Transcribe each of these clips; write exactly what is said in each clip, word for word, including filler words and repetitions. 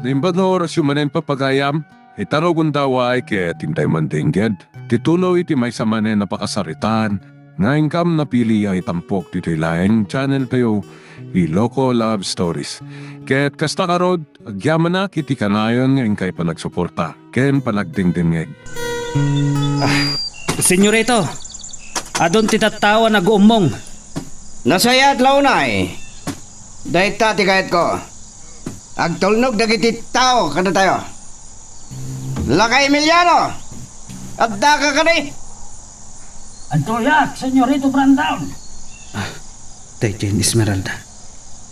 Imbag nga orasyo manen, pagayam, itarugontayo ket intay mandengngeg ti tuloy ti maysa manen a pakasaritaan nga inkam napili a itampok ditoy laeng channeltayo, Iloko Love Stories. Ket kasta ngarud, agyamanak iti kanayon nga inkay panagsuporta ken panagdengdengngeg. Ah, Senyorito, adun ti tattao a naguummong. Nasayaat la unay. Dayta ti kayatko. Agtulnog dagiti tao kadatayo. Lakay Emiliano, addaka kadi? Adtoyak, Senyorito Brandon. Ah, daytoy ni Esmeralda.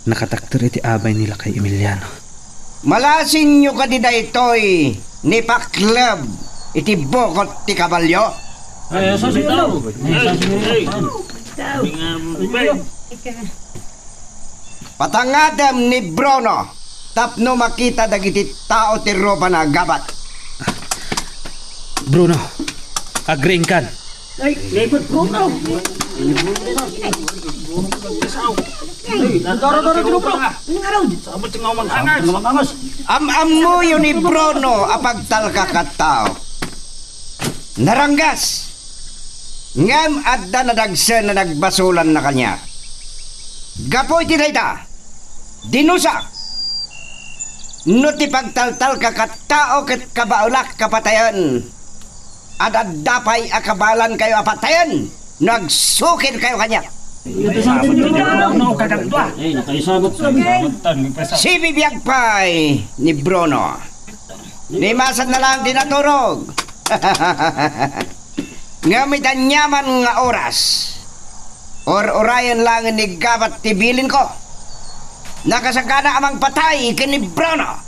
Nakatakder iti abay ni Lakay Emiliano. Malasinyo kadi daytoy ni pakleb iti bukot ti kabalio? Ay, sa Senyor. Ay, sa Senyor. Ay, ay. Patangatem ni Bruno tapno makita dagiti tao ti rupana, Gabat. Bruno, agriingkan. Ay, Gabat, Bruno. Ay, dara, dara, dara, Bruno. Sabot nga umangangas. Am-ammoyo ni Bruno a pagtalka kat tao. Naranggas. Ngem adda nadagsen a nagbasolanna kaniak. Gapu iti dayta, dinusak. No ti pagtaltalka kat tao ket kabaelak a patayen, ad-adda pay a kabaelankayo a patayen no agsukirkayo kaniak. Sibibiag pay ni Bruno. Ni masanna laeng ti naturog. Ngem iti aniaman nga oras, ur-urayen laeng ni Gabat ti bilinko. Nakasagana a mangpatay ken ni Bruno.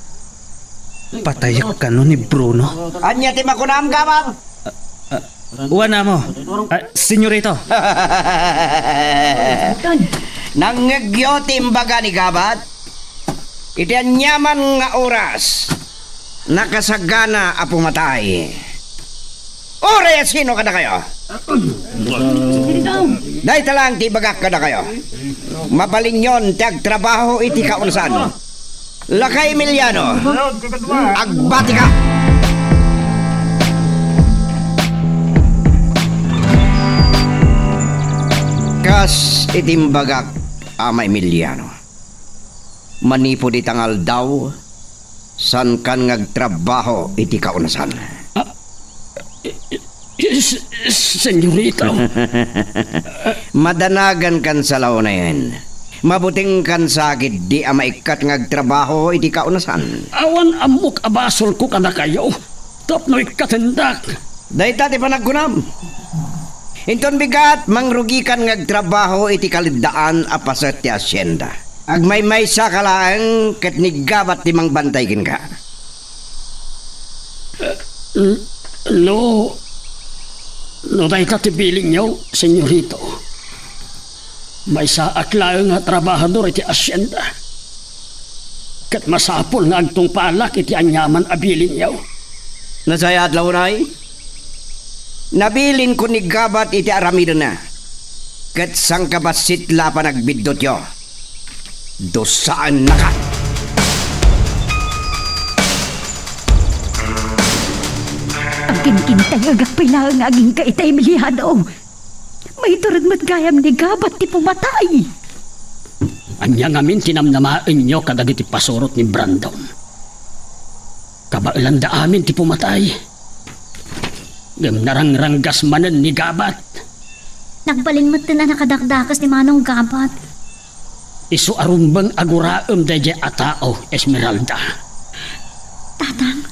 Patayek kano ni Bruno? Ania ti makunam, Gabat? Ah, ah, wen, amo. Ah, senyorito. Nangngegyo ti imbaga ni Gabat? Iti aniaman nga oras, nakasagana a pumatay. Uray a sino kadakayo? Dayta laeng ti ibagak kadakayo. Mabalinyon ti agtrabaho iti kaunasan. Lakay Emiliano, agbatika! Kas iti imbagak, Ama Emiliano. Manipud ita nga aldaw, saankan nga agtrabaho iti kaunasan. Ah, i-, i-, s-, s-, senyorito. Madanagankan sa la unayen. Mabutengkan sa ketdi a maikkat nga agtrabaho iti kaunasan. Awan ammok a basolko kadakayo. Tapno ikkatendak. Dayta ti panagkunam. Inton bigat, mangrugikan nga agtrabaho iti kaleddaan a paset ti asienda. Agmaymaysa ka laeng ket ni Gabat ti mangbantay kenka. Eh, n-, no, no dayta ti bilinyo, senyorito. Maysaak laeng nga trabahador iti asienda. Ket masapul nga agtungpalak iti aniaman a bilinyo. Nasayaat la unay? Nabilinko ni Gabat iti aramidenna. Ket sangkabassit la panagbiddutyo. Dusaennaka! Agkinkintayegak pay laeng nga agingga ita Emiliano. Maiturod met gayam ni Gabat ti pumatay. Ania ngamin ti namnamaenyo kadagiti pasurot ni Brandon? Kabaelanda amin ti pumatay. Ngem narangranggas manen ni Gabat. Nagbalin metten a nakadakdakes ni Manong Gabat. Isu a rumbeng a guraem daydiay a tao, Esmeralda. Tatang,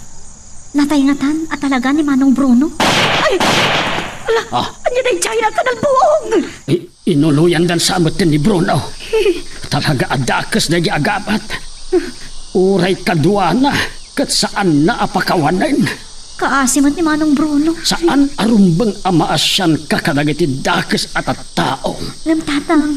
natay ngatan a talaga ni Manong Bruno? Ay! Ala! Ah. Ania daydiay a kanalbuong? I-, inuloyandan sa metten ni Bruno. Talaga a dakes daydiay a Gabat. Uray kaduana, ket saanna a pakawanen. Kaasi met ni Manong Bruno. Saan a rumbeng a maasianka kadagiti dakes a tattao. Ngem, Tatang,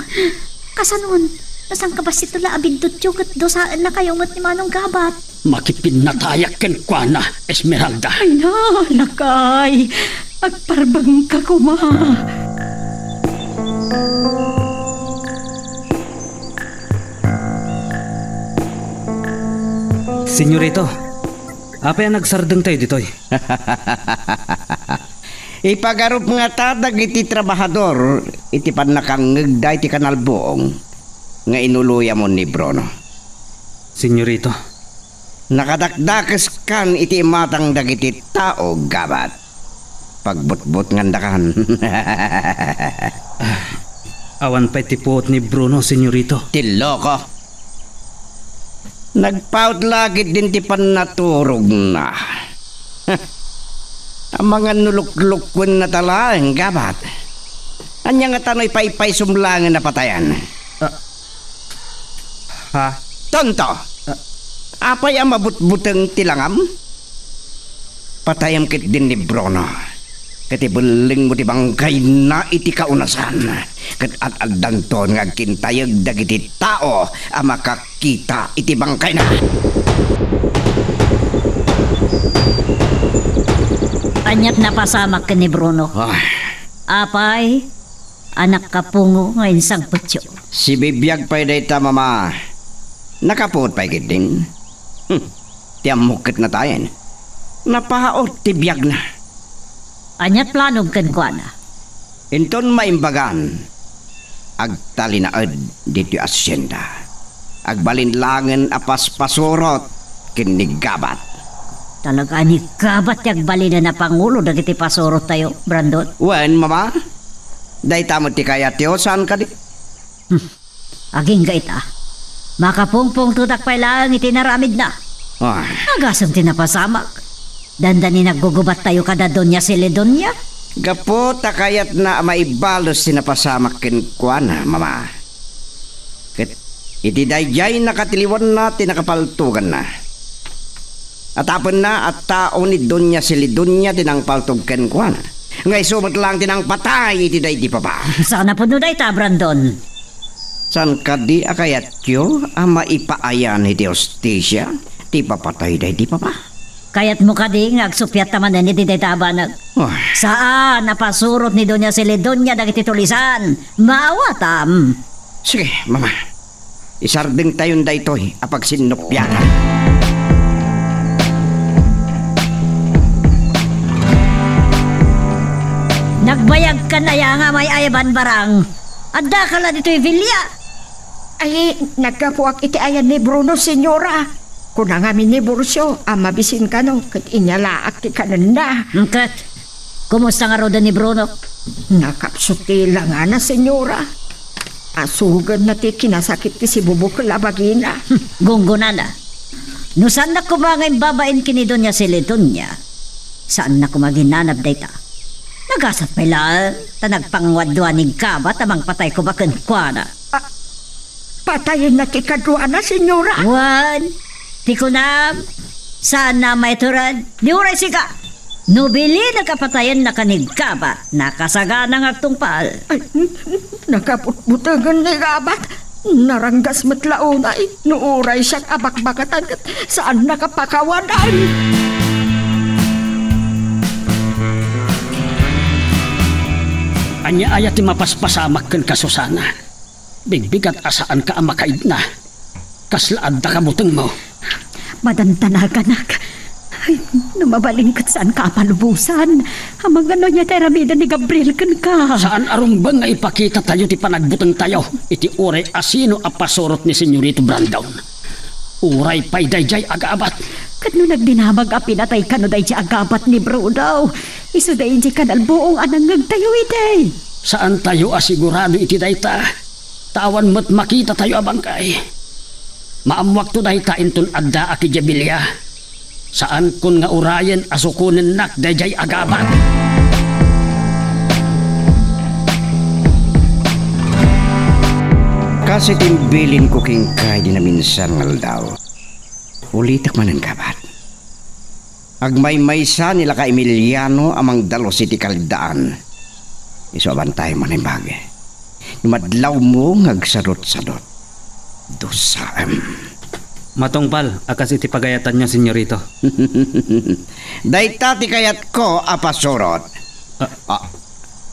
kasano no sangkabassit la a biddutyo ket dusaennakayo met ni Manong Gabat? Makipinnatayak kenkuana, Esmeralda. Ay na, lakay. Agparbengka koma. Senyorito, apay a nagsardengtayo ditoy? Ipagarup ngata dagiti trabahador iti pannakangngegda iti kanalbuong nga inuluyamon ni Bruno. Senyorito. Nakadakdakeskan iti imatang dagiti tao, gabat. Pagbutbutngandakan. Awan pay ti puot ni Bruno, senyorito. Ti loko. Nagpaut la ketdin ti pannaturogna. Amangan no luklukkuennata laeng, gabat. Ania ngata no ipaypaysum laengen a patayan? Ah. Ha? Tonto! Ah. Apay a mabutbuteng ti langam? Patayem ketdin ni Bruno. Ket ibellengmo ti bangkayna iti kaunasan. Ket ad-addanton nga agkintayeg dagiti tao a makakita iti bangkayna. Aniat napasamak ken ni Bruno? Ah. Apay, a nakapungo nga insangpetyo. Sibibiag pay dayta, Mama. Nakapuot pay ketdin. Hmm. Ti ammok ket natayen. Napaut ti biagna. Aniat planom kenkuana? Inton maimbagan, agtalinaed ditoy asienda. Agbalin laengen a paspasurot ken ni gabat. Talaga a ni gabat ti agbalinen a pangulo dagiti pasurottayo, Brandon? Wen, Mama. Dayta met ti kayatyo, saan kadi? Hmm. Agingga ita. Makapungpungtotak pay laeng iti naramidna. Ah. Agasem ti napasamak. Dandani naggugubattayo kada Doña Celedonia? Gapu ta kayatna a maibales ti napasamak kenkuana, Mama. Ket iti daydiay nakatiliwanna ti nakapaltuganna. Atapenna a tao ni Doña Celedonia ti nangpaltog kenkuana, nga isu met laeng ti nangpatay iti daydi papa. Saan a pudno dayta, Brandon. Saan kadi a kayatyo a maipaayan iti hustisia ti ipapatay daydi papa? Kayatmo kadi nga agsuppiatta manen iti dayta a banag? Ah. Saan a pasurot ni Doña Celedonia dagiti tulisan. Maawatam. Sige, Mama. Isardengtayon daytoy a pagsinnuppiatan. Nagbayagkan aya nga may-ayaban, Barang? Addaka la ditoy bilia? Ay, naggapuak iti ayan ni Bruno, senyora. Kuna ngamin ni Burcio a mabisin kano ket inyalaak ti kanenna. Ket, kumusta ngaruden ni Bruno? Nakapsut ti langana, senyora. Asugenna ti kinasakit ti sibubukel a bagina. Hmm, gunggonana. No saannak koma nga imbabain ken ni Doña Celedonia, saanna koma ginanab dayta. Nagasat pay laeng ta nagpanguaddua ni gabat a mangpatay koma kenkuana. Ah, patayenna ti kaduana, senyora? Wen, ti kunam, saanna a maitured, di uray sika. No bilinek a patayenna ken ni gabat, nakasagana nga agtungpal. Ay, n-, n-, nakabutbutengen ni gabat. Naranggas met la unay. No uray siak a bakbakatan ket saannak a pakawanan. Ania aya ti mapaspasamak kenka, Susana? Bigbigat a saanka a makaidna. Kasla adda kabutengmo. Madantanaganak. Ay, no mabalin ket saanka a palubosan. Amangan no ania ti aramiden ni Gabriel kenka. Saan a rumbeng nga ipakitatayo ti panagbutengtayo iti uray asino a pasurot ni Senyorito Brandon. Uray pay daydiay a gabat. Ket no nagdinamag a pinatay kano daydiay a gabat ni Bruno, isu daydiay kanalbuong a nangngegtayo idi. Saantayo a sigurado iti dayta, ta awan met makitatayo a bangkay. Maammoakto dayta inton addaak idiay bilia. Saankon nga urayen a sukonennak daydiay a gabat. Kas iti imbilinko kenka idi naminsan nga aldaw, ulitek manen, gabat. Agmaymaysa ni Laka Emiliano a mangdalus iti kaliddaan. Isu a bantay manay bagi. No madlawmo nga agsadutsadut, dusaem. Matungpal a kas iti pagayatanyo, senyorito. Dayta ti kayatko a pasurot. Ah, ah.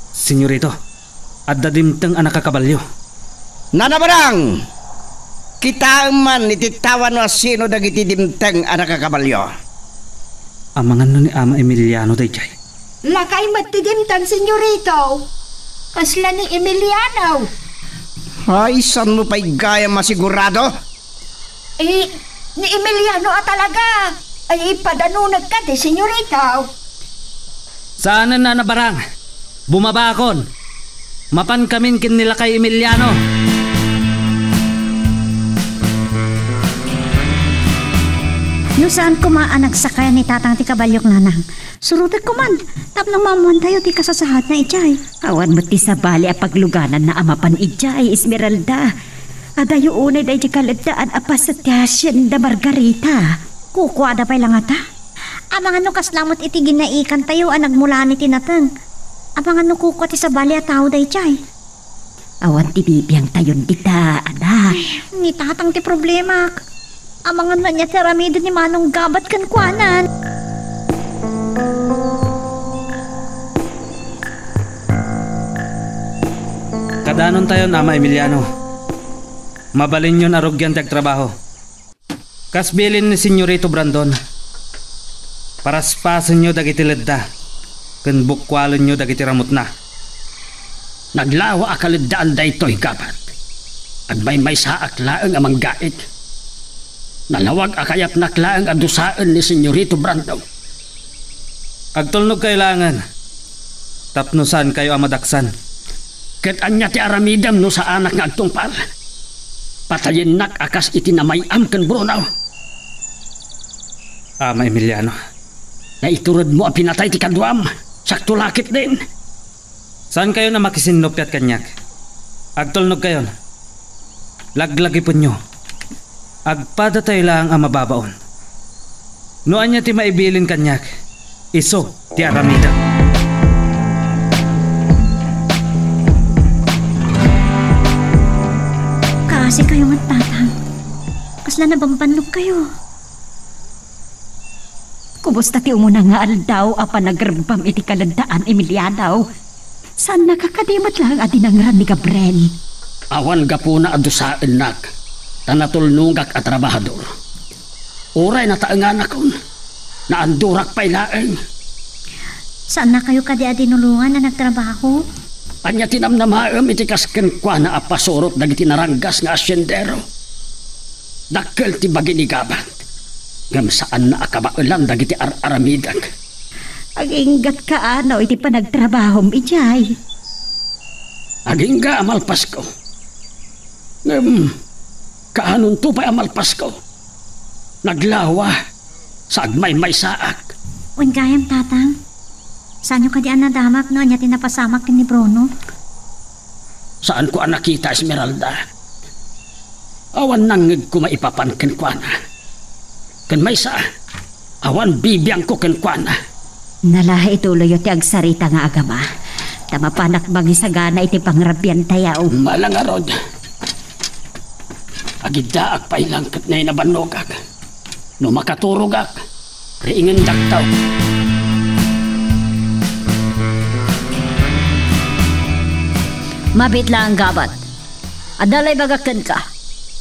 Senyorito, adda dimteng a nakakabalio. Nanabarang! Kitaem man iti tawa no asino dagiti dimteng a nakakabalio. Amangan no ni Ama Emiliano daydiay? Lakay met ti dimteng, senyorito. Kasla ni Emiliano. Ay, saan mo pay gayam masigurado? Eh, ni Emiliano a talaga. Ay, ipadanoneg kadi, senyorito. Saanen a nabarang. Bumabakon. Mapankamin ken ni lakay Emiliano. No saan koma a nagsakay ni tatang ti kabaliok, nanang, surotek koman tapno maammoantayo ti kasasaadna idiay. Awan met ti sabali a paglugananna a mapan idiay, Esmeralda. Adayo unay daydiay kaleddaan a paset ti Hacienda Margarita. Kukuada pay la ngata. Amangan no kasla met iti ginaikantayo a nagmulaen iti nateng. Amangan no kukua ti sabali a tao daydiay. Awan ti bibiangtayon dita, anak. Ni tatang ti problemak. Amangan no ania ti aramiden ni Manong Gabat kenkuanan. Kadanontayon, Ama Emiliano. Mabalinyon a rugian ti agtrabaho. Kas bilin ni Senyorito Brandon, paraspasenyo dagiti ledda ken bukkualenyo dagiti ramutna. Naglawa a kaleddaan daytoy, Gabat. Agmaymaysaak laeng a manggaid. Nalawag a kayatnak laeng a dusaen ni Senyorito Brandon. Agtulnogkayo laengen tapno saankayo a madaksan. Ket ania ti aramidem no saanak nga agtungpal? Patayennak a kas iti namay-am ken Bruno. Ama Emiliano. Naituredmo a pinatay ti kaduam. Sakto la ketdin. Saankayon a makisinnupiat kaniak. Agtulnogkayon. Laglagipenyo. Agpadatayo laeng a mababaon. No ania ti maibilin kaniak, isu ti aramidek. Kaasikayo met, tatang. Kasla nabambannogkayo. Kumusta ti umuna nga aldaw a panagrebbam iti kaleddaan, Emiliano? Saannaka kadi met laeng a dinangran ni Gabriel? Awan gapuna a dusaennak, ta natulnogak a trabahador. Uray nataenganakon, naandurak pay laeng. Saannakayo kadi a dinulongan a nagtrabaho? Ania ti namnamaem iti kas kenkuana a pasurot dagiti naranggas nga asiendero? Dakkel ti bagi ni Gabat, ngem saanna a kabaelan dagiti ar-aramidek. Aginggatka, ano, iti panagtrabahom idiay? Agingga a malpasko. Ngem, kaanonto pay a malpasko? Naglawa, sa agmaymaysaak. Wen gayam, tatang. Saanyo kadi a nadamag no ania ti napasamak ken ni Bruno? Saanko a nakita, Esmeralda. Awan nangngegko maipapan kenkuana. Ken maysa, awan bibiangko kenkuana. Nalaha ituloyyo ti agsarita nga agama, ta mapanak mangisagana iti pangrabiantayo. Mala ngarud, agiddaak pay laeng ket nainabannogak. No makaturogak, riingendakto. Mabiit laeng, Gabat. Adda la ibagak kenka.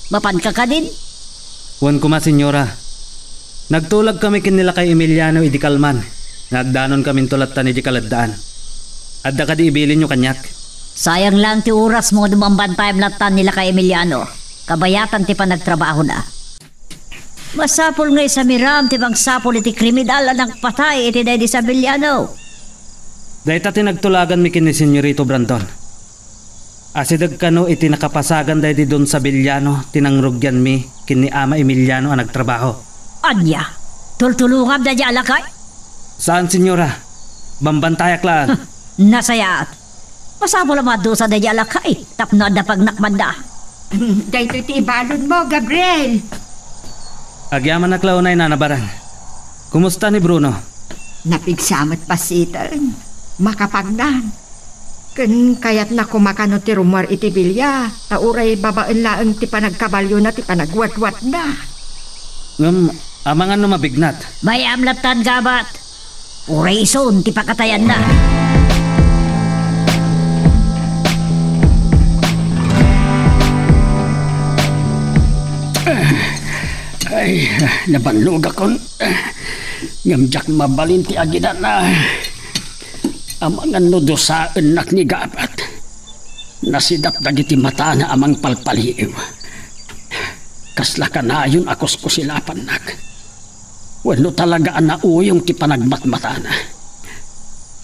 Mapanka kadin? Wen koma, senyora. Nagtulagkami ken ni lakay Emiliano idi kalman nga agdanonkaminto lattan idiay kaleddaan. Adda kadi ibilinyo kaniak? Sayang laeng ti orasmo no bambantayam lattan ni lakay Emiliano. Kabayatan ti panagtrabahona. Masapul nga isamiram ti mangsapul iti kriminal a nagpatay iti daydi Sabeliano. Dayta ti nagtulaganmi ken ni Senyorito Brandon. Asideg kano iti nakapasagan daydi Don Sabeliano ti nangrugianmi ken ni Ama Emiliano a nagtrabaho. Ania? Tultulongam daydi a lakay? Saan, senyora. Bambantayak laeng. Nasayaat. Masapul a madusa daydi a lakay tapno adda pagnakmanda. Daytoy ti ibaludmo, Gabriel. Agyamanak la unay, Nana Barang. Kumusta ni Bruno? Napigsa met bassiten. Makapagdan. Ken kayatna koma kano ti rummuar iti bilia, ta uray babaen laeng ti panagkabaliona ti panagwatwatna. Ngem, amangan no mabignat? Mayam lattan, Gabat. Uray isun ti pakatayanna. Eh, nabannogakon. Ngem diak mabalin ti agidana. Amangan no dusaennak ni Gabat. Nasidap dagiti matana a mangpalpaliiw. Kasla kanayon a kuskusilapannak. Wenno talaga a nauyong ti panagmatmatana.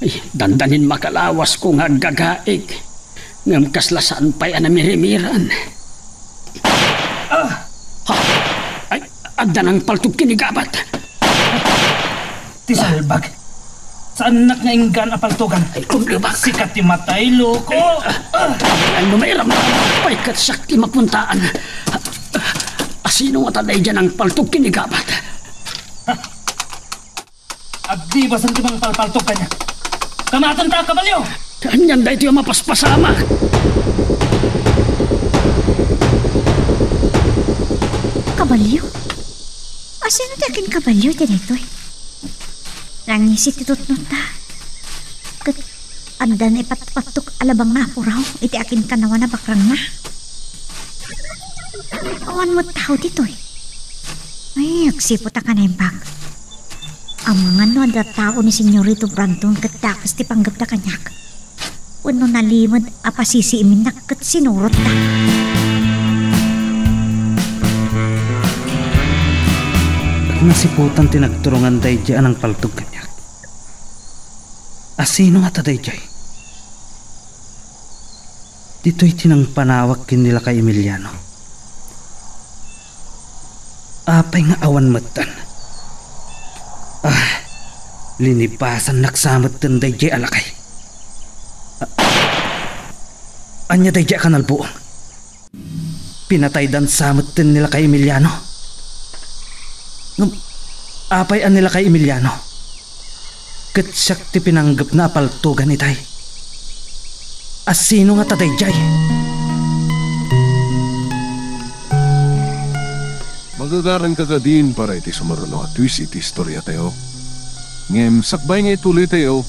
Ay, dandanin makalawasko nga aggagaig. Ngem kasla saan pay a namirimiran. Ah! Ha? Ay, adda nangpaltog ken ni Gabat. Ti salbag. Saannak nga inggan a paltogan. Ay, kung lubak. Sika ti matay, loko. Ah! Ano may ramdam? Ay, ket siak ti mapuntaan. Asino nga ta daydiay nangpaltog ken ni Gabat? Agdibasen ti mangpalpaltog kaniak. Kamatenta a kabalio! Anian daytoy a mapaspasamak? Kabalio? Asino ti akin kabalio ti daytoy? Nangisi ti tutnotta. Ket adda naipatpattok a labangna a puraw iti akin kanawan a bakrangna. Awan met tao ditoy. Ay, agsiput a kanaimbag. Amangan no adda tao ni Senyorito Brandon ket dakes ti panggepda kaniak. Wenno nalimed a pasisiiminnak ket sinurotta. Nasiputan ti nagturongan daydiay a nangpaltog kaniak. Asino ngata daydiay? Ditoy ti nangpanawak ken ni Lakay Emiliano. Apay nga awan metten? Ah, linibasannak sa metten daydiay a lakay. Ah, ania daydiay a kanalbuong? Pinataydan sa metten ni Lakay Emiliano. Ngem apay a ni Lakay Emiliano? Ket siak ti pinanggepna a paltogan itay. Asino ngata daydiay? Magagaranka kadin para iti sumaruno a twist iti istoriatayo. Ngem sakbay nga ituloytayo,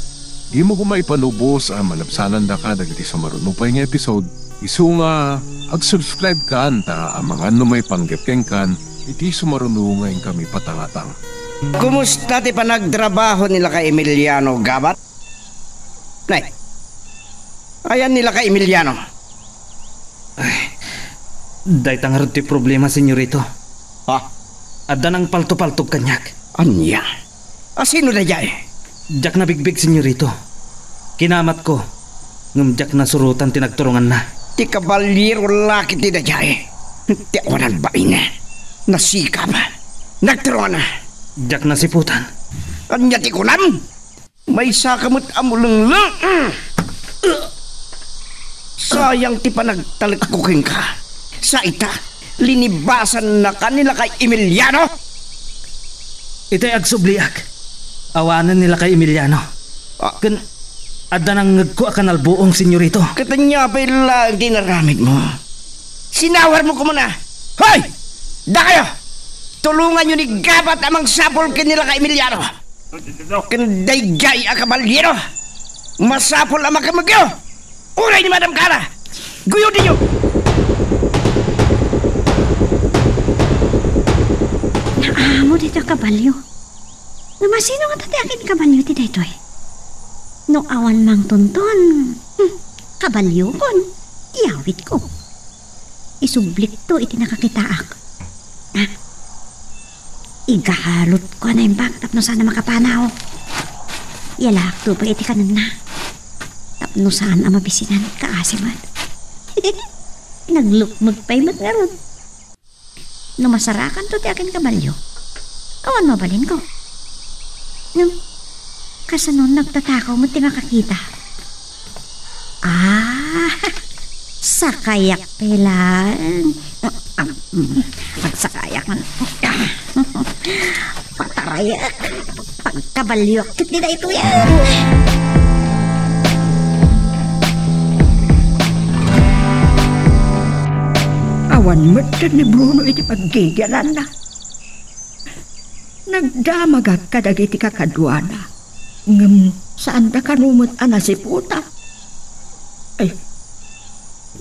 dimo koma ipanubos a malabsanandaka dagiti sumaruno pay nga episode. Isu nga, ag-subscribe kan ta amangan no maipanggep kenkan iti sumaruno nga inkami patangatang. Kumusta ti panagtrabaho ni Lakay Emiliano, Gabat? Nay, ayan ni Lakay Emiliano? Ay, dayta ngarud ti problema, Senyorito. Ha? Adda nangpaltopaltog kaniak. Ania? Asino daydiay? Diak nabigbig, Senyorito. Kinamatko, ngem diak nasurotan ti nagturonganna. Ti kabaliro la ketdi daydiay. Ti awanan bain. Nasikap. Nagturonganna. Diak nasiputan. Ania ti kunam? Maysaka met a mulengleng. Sayang ti panagtalekko kenka. Sa ita, linibasannaka ni Lakay Emiliano? Itay agsubliak. Awanen ni Lakay Emiliano. Ah. Ken adda nangngegko a kanalbuong, Senyorito. Ket ania pay laeng ti inaramidmo? Sinawarmo koma na. Hoy! Dakayo! Tulonganyo ni Gabat a mangsapul ken ni Lakay Emiliano. Ken daydiay a kabaliro, masapul a makemmegyo. Uray ni Madam Clara, guyodinyo! Naamo daytoy a kabalio. Ngem asino ngata ti akin kabalio ti daytoy? No awan mangtonton, hmm, kabaliokon, iyawitko. Isublikto iti nakakitaak. Ah, igalutko a naimbag tapno saan a makapanaw. Iyalaakto pay iti kanenna tapno saan a mabisinan, kaasi met. Naglukmeg pay met ngarud. No masarakanto ti akin kabalio, awan mabalinko. Ngem, kasano nagtatakaw met ti makakita? Ah, sakayak pay laeng. Agsakayak man. Patarayak. Pagkabalioak ket ni daytoy. Awan met ni Bruno iti paggigialanna. Nagdamagak kadagiti kakaduana, ngem saanda kano met a nasiputan. Ay,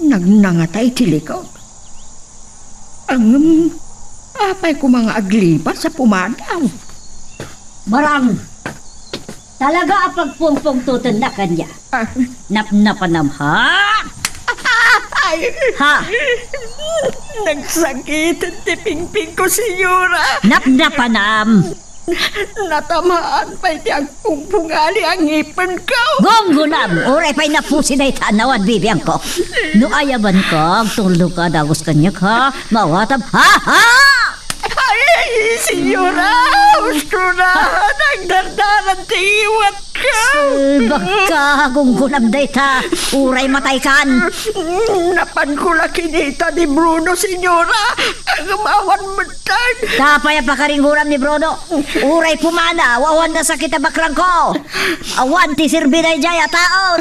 nagnangata iti likawna. Ngem Apay koma nga aglibas a pumanaw? Barang, talaga a pagpungpungtotennak kaniak. Ah. Napnapanam, ha? Ay. Ha? Nagsakit ti pingpingko, senyora. Napnapanam. Natamaan pay ti agpungpungali a ngipenko. Gunggonam, uray pay napusi dayta a nawan bibiangko. No ayabanka, agtulnoka dagus kaniak, ha? Maawatam, ha, ha! Ay, senyora, usto na, nagdardaran ti iwat. Salbagka, gunggonam dayta, uray mataykan. Napanko la kinita ni Bruno, senyora. Ngem awan metten. Apay a pakaringgoram ni Bruno? Uray pumanaw, awan nasakit a bakrangko. Awan ti serbi daydiay a taon.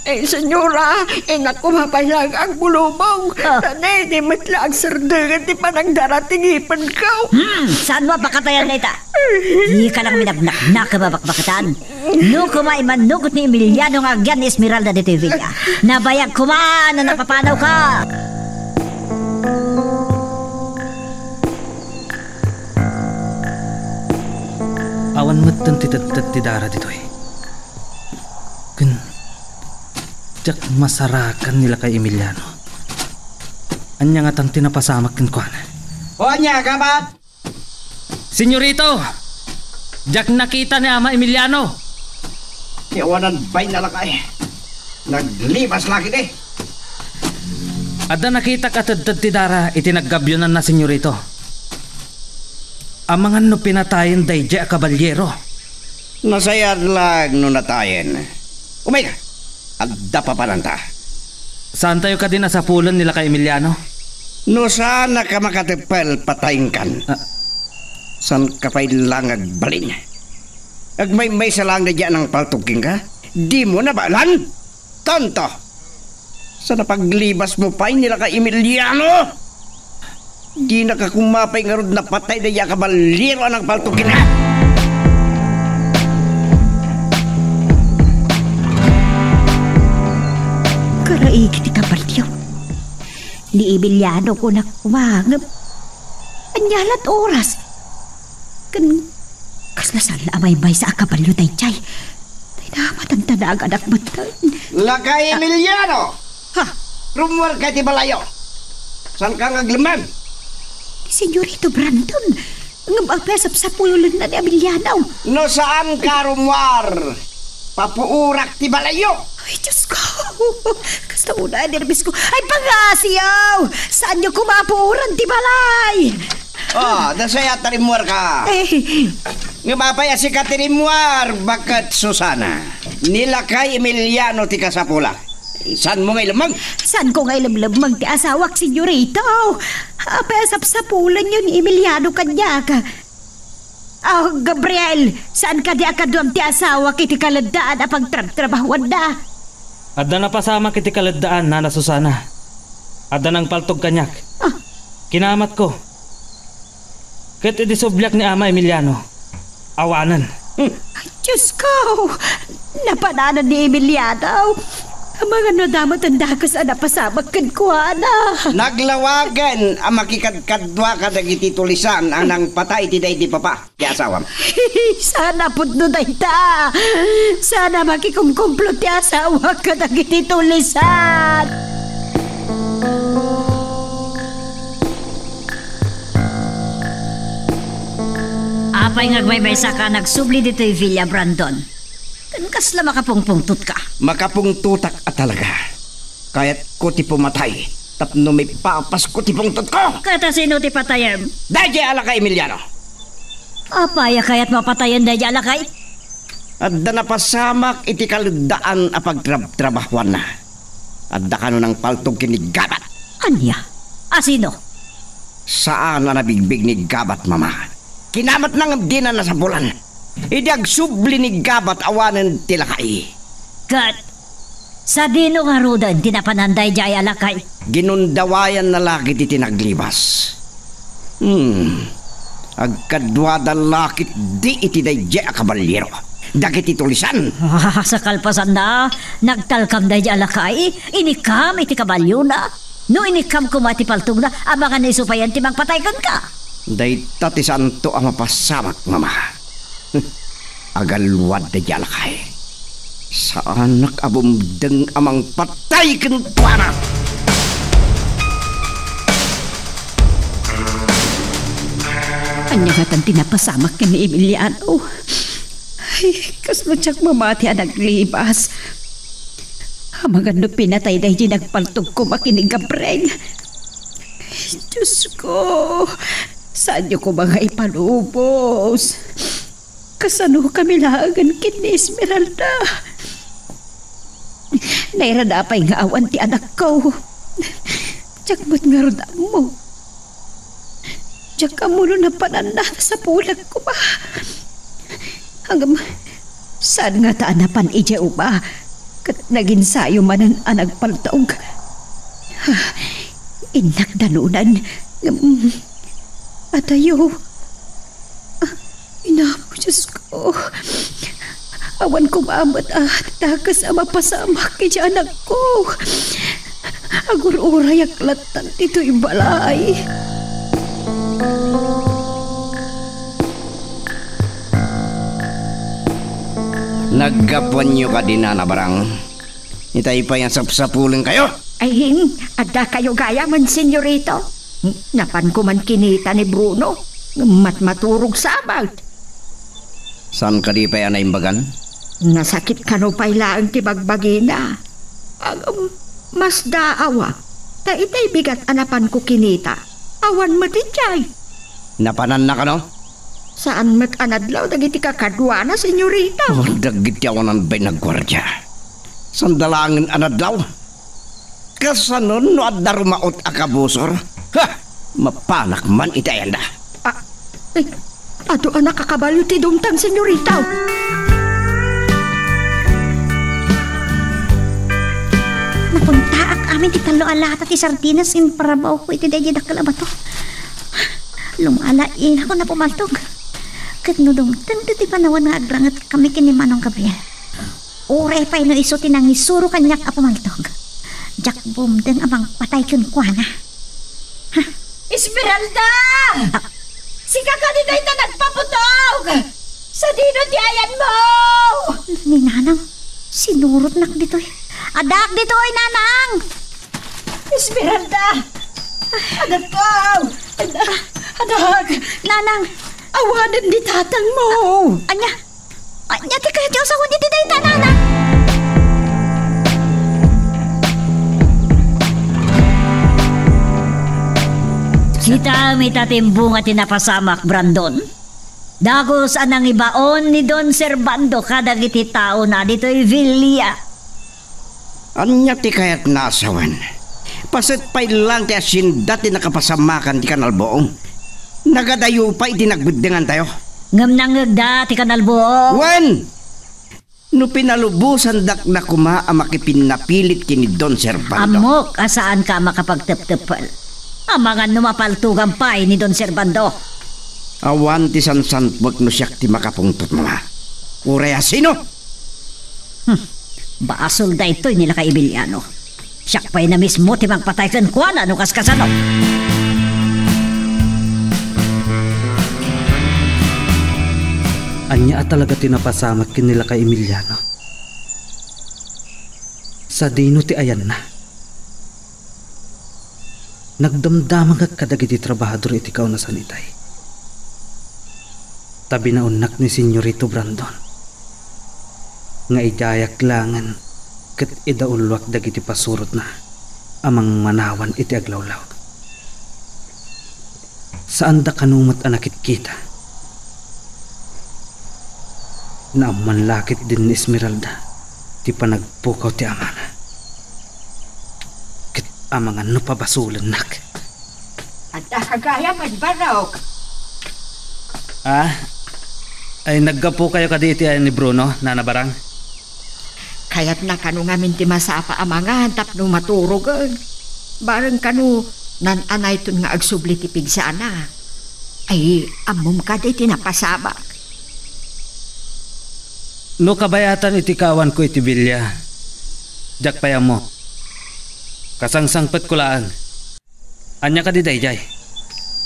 Eh, senyora, innak koma pay laeng agbulubong. Ah. Tani, di met la agserdengen ti panagdara ti ngipenko. Hmm, saan mo a pakatayan dayta? Dika lang minabnaknak a mabakbakatan. No koma, immannugot ni Emiliano nga agyan ni Esmeralda ditoy villa. Nabayag koma a napapanawka. Awan metten ti tedted ti dara ditoy. Ken, diak masarakan ni lakay Emiliano. Ania ngatan ti napasamak kenkuana? O ania, gabat? Senyorito! Diak nakita ni Ama Emiliano. Ti awanan bay na lakay. Naglibas la ketdi. Adda nakitak a tedted ti dara iti naggabyonanna, senyorito. Amangan no pinatayen daydiay a kabalyero. Nasayaat laeng no natayen. Umayka. Adda papananta. Saantayo kadin a sapulen ni lakay Emiliano? No saannak a makateppel, patayenkan. Ah. Saanka pay laeng agbalin. Agmaymaysa laeng daydiay a nangpaltog kenka? Dimo nabaelan? Tonto! Saan a paglibasmo pay ni lakay Emiliano? Dinaka koma pay ngarud napatay daydiay a kabalyero a nangpaltog kenka? Karaigi ti kabalyo. Ni Emiliano kunak koma, ngem ania lat oras? Ken kasla saan la a maymaysa a kabalyo daydiay? Tay namatandanagan ak metten. Lakay Emiliano! Ha? Rummuarka iti balayyo. Saanka nga aglemmeng? Ni Senyorito Brandon. Ngem apay a sapsapulenna ni Emiliano? No saanka rummuar, papuorak ti balayyo. Ay, Diyos ko! Kasta unay a nerbios ko. Ay, pangasiyo! Saanyo koma a puoran ti balay? Ah, nasayaat a rimmuarka. Eh. Ngem apay a sika ti rimmuar, baket Susana? Ni lakay Emiliano ti kasapulak. Saanmo nga ilemmeng? Saanko nga ilemlemmeng ti asawak, senyorito? Apay a sapsapulenyo ni Emiliano kaniak? Ah, Gabriel, saan kadi a kaduam ti asawak iti kaleddaan a pagtrabtrabahuanna? Adda napasamak iti kaleddaan, Nana Susana. Adda nangpaltog kaniak. Ah. Kinamatko. Ket idi subliak ni Ama Emiliano, awanen. Hmm. Ay, Diyos ko! Napananan ni Emiliano. Amangan no adda met dakes a napasamak kenkuana. Naglawagen a makikadkadua kadagiti tulisan a nangpatay ti daydi papa ti asawam. Saan a pudno dayta. Saan a makikumkumplo ti asawak kadagiti tulisan. Apay nga agmaymaysaka a nagsubli ditoy villa, Brandon? Ken kasla makapungpungtotka? Makapungtotak a talaga. Kayatko ti pumatay tapno maipapasko ti pungtotko. Ket asino ti patayem? Daydiay a lakay Emiliano. Apay a kayatmo a patayen daydiay a lakay? Adda napasamak iti kaleddaan a pagtrabtrabahuanna. Adda kano nangpaltog ken ni Gabat. Ania? Asino? Saan a nabigbig ni Gabat, Mama. Kinamatna ngem dina nasapulan. Idi agsubli ni Gabat, awanen ti lakay. Ket sadino ngaruden ti napanan daydiay a lakay? Ginundawayanna la ketdi ti naglibas. Hmm. Agkaduada la ketdi iti daydiay a kabalyero. Dagiti tulisan. Ah, sa kalpasanna, nagtalkam daydiay a lakay, inikkam iti kabalyona. No inikkam koma ti paltogna, amangan no isu payen ti mangpatay kenka. Dayta ti saanto a mapasamak, Mama. Agalwad daydiay a lakay. Saanak a bumdeng a mangpatay kenkuana. Ania ngatan ti napasamak ken ni Emiliano? Ay, kasla diak mamati a naglibas. Amangan no pinatay daydiay nagpaltog koma ken ni Gabriel. Diosko, saanyo koma nga ipalubos? Kasano kami laengen ken ni Esmeralda? Nairada pay nga awan ti anakko. Diak met ngarud ammo. Diak ammo no napananna, nasapulan koma. Ngem, saan ngata a napan idiay uba, ket naginsayo manen a nagpaltog. Innak danunan, ngem, adayo. Inako, Diosko. Awan koma met a dakes a mapasamak iti anakko. Agur-urayak latta ditoy balay. Naggapuanyo kadi, Nana Barang? Itay pay nga sapsapulenkayo? Ay, adda kayo gayam, Senyorito. Napanko man kinita ni Bruno. Matmaturog sabet. Saan kadi pay a naimbagan? Nasakit kano pay laeng ti bagbagina. Ag-, um, masdaawak. Ta itay bigat a napanko kinita, awan met idiay. Napananna kano? Saan met a nadlaw dagiti kakaduana, Senyorita. Oh, dagiti awanan bay nagguardia. Sanda laengen a nadlaw. Kasano no adda rumaot a kabusor? Ha! Mapanak man iti ayanda. Ah, eh, adu a nakakabalio ti dumtang, Senyorita. Napuntaak amin ti tallo a lata ti sardinas ken parabawko iti daydiay dakkel a bato. Lumalaingako a pumaltog. Ket no dumteng ti panawen nga agrangetkami ken ni Manong Gabriel, uray pay no isu ti nangisuro kaniak a pumaltog, diak bumdeng a mangpatay kenkuana. Ha? Esmeralda! Ah. Sika kadi dayta nagpaputog? Sadino ti ayanmo? Ni Nanang, sinurotnak ditoy. Addaak ditoy, Nanang! Esmeralda! Anak ko! Anak! Nanang! Awanen ni tatangmo! Ania? Ania ti kayat ti usawen iti dayta, Nanang? Kitam ita ti imbunga ti napasamak, Brandon. Dagus a nangibaon ni Don Servando kadagiti taona ditoy villa. Ania ti kayatna a sawen? Paset pay laeng ti asienda ti nakapasamakan ti kanalbuong. Nagadayo pay ti nagbeddengantayo. Ngem nangngegda ti kanalbuong. Wen! No pinalubosandak na koma a makipinnapilit ken ni Don Servando. Ammok a saanka a makapagtepteppel. Amangan no mapaltogan pay ni Don Servando. Awan ti sansanpek no siak ti makapungtot, Mama. Uray a sino? Hmm. Basol daytoy ni Lakay Emiliano. Siak pay na mismo ti mangpatay kenkuana no kaskasano. Ania a talaga ti napasamak ken ni Lakay Emiliano? Sadino ti ayanna? Nagdamdamagak kadagiti trabahador iti kaunasan itay. Ta binaonnak ni Senyorito Brandon nga idiayak laengen ket idauluak dagiti pasurotna a mangmanawan iti aglawlaw. Saanda kano met a nakitkita. Naammoan la ketdin ni Esmeralda ti panagpukaw ti amana. Ket amangan no pabasolennak. Adda ka gayam, Barok. Ah? Ay, naggapukayo kadi iti ayan ni Bruno, Nana Barang? Kayatna kano ngamin ti masapa a mangan tapno maturogen. Bareng kano nan-anayton nga agsubli ti pigsana. Ay, ammom kadi ti napasamak. No kabayatan iti kaawanko iti bilia, diak pay ammo. Kasangsangpetko laeng. Ania kadi daydiay?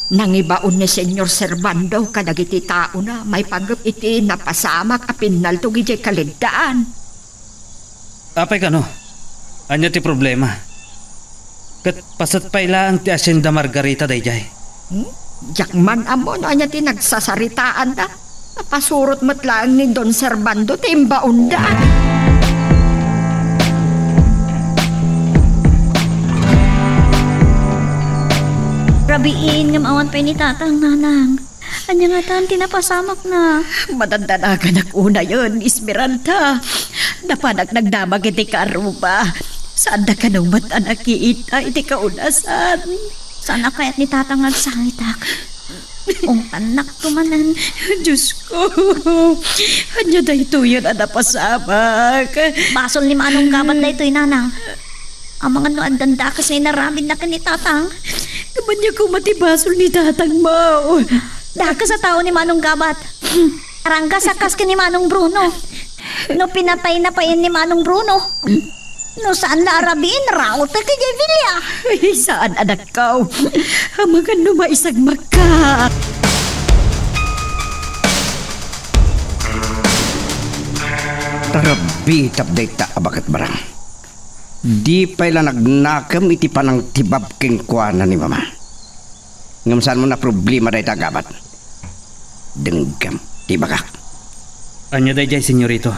Nangibaon ni Señor Servando kadagiti taona maipanggep iti napasamak a pinnaltog idiay kaleddaan. Apay kano? Ania ti problema? Ket paset pay laeng ti Hacienda Margarita daydiay. Hmm? Diak man ammo no ania ti nagsasaritaanda. Napasurot met laeng ni Don Servando ti imbaonda. Rabiin ngem awan pay ni Tatang, Nanang. Ania ngatan ti napasamakna? Madandanaganak unayen, Esmeralda. Napanak nagdamag iti kaarruba. Saanda kano met a nakita iti kaunasan. Saan a kayat ni Tatang nga agsangitak? Ungtannakto manen. Diosko, ania daytoyen a napasamak? Basol ni Manong Gabat daytoy, Nanang. Amangan no addan dakes nga inaramidna ken ni Tatang. Ngem ania koma ti basol ni Tatang, Maw? Dakes a tao ni Manong Gabat. Aranggas a kas ken ni Manong Bruno. No pinatayna pay ni Manong Bruno, no saan la a rabiin, raotek idiay bilia. Ay, saan, anakko. Amangan no maisagmakka. Tarabitap dayta a baketbarang. Di pay la nagnakem iti panangtibab kenkuana ni Mama. Ngem saanmo a problema dayta a Gabat. Denggem ti ibagak. Ania daydiay, Señorito?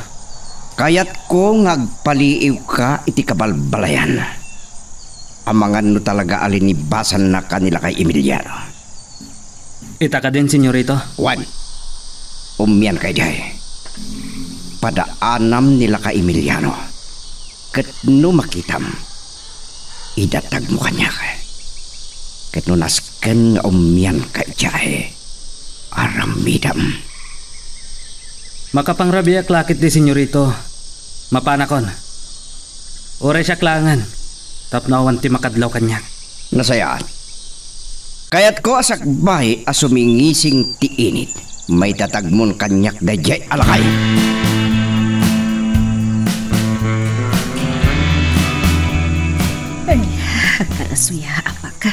Kayatko nga agpaliiwka iti kabalbalayan. Amangan no talaga a linibasannaka ni Lakay Emiliano. Ita kadin, Señorito? Wen, ummianka idiay. Padaanam ni Lakay Emiliano. Ket no makitam, idatagmo kaniak. Ket no nasken nga ummianka idiay, aramidem. Makapangrabiak la ketdi, Señorito. Mapanakon. Uray siak laengen, tapno awan ti makadlaw kaniak. Nasayaat. Kayatko a sakbay a sumingising ti init. Maitatagmon kaniak daydiay a lakay. Ay, karasuya, apak.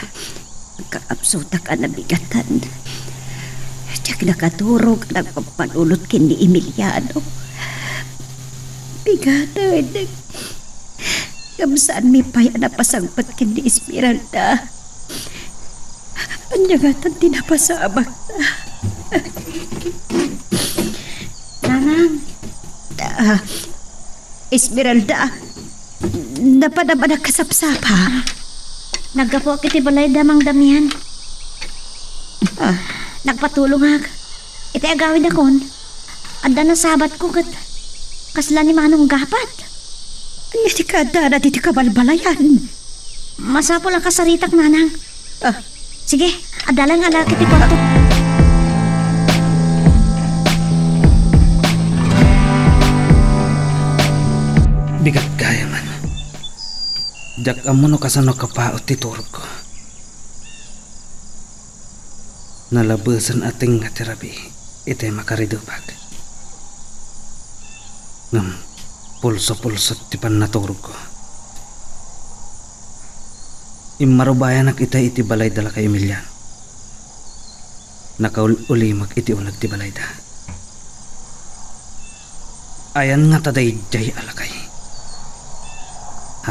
Agkakapsutak a nabigatan. Diak nakaturog a nagpampanunot ken ni Emiliano. Bigaten. Ngem saanmi pay a napasangpet ken ni Esmeralda. Ania ngatan ti napasamakna? Nanang. Ah, Esmeralda, napanam a nakasapsapa. Naggapuak iti balay da Mang Damian. Ah. Nagpatulongak. Iti agawidakon, adda nasabatko ket kasla ni Manong Gabat. Ania ti kaaddana ditoy kabalbalayan? Masapul a kasaritak, Nanang. Ah. Sige, adda laeng a lakay ti kuarto. Bigat gayam. Diak ammo no kasano kapaut ti turogko. Nalabesen a tengnga ti rabii iti makaridebak. Ngem pulso-pulso ti pannaturogko. Immarubayanak itay iti balay da Lakay Emiliano. Nakaul-ulimek iti uneg ti balayda. Ayan ngata daydiay a lakay?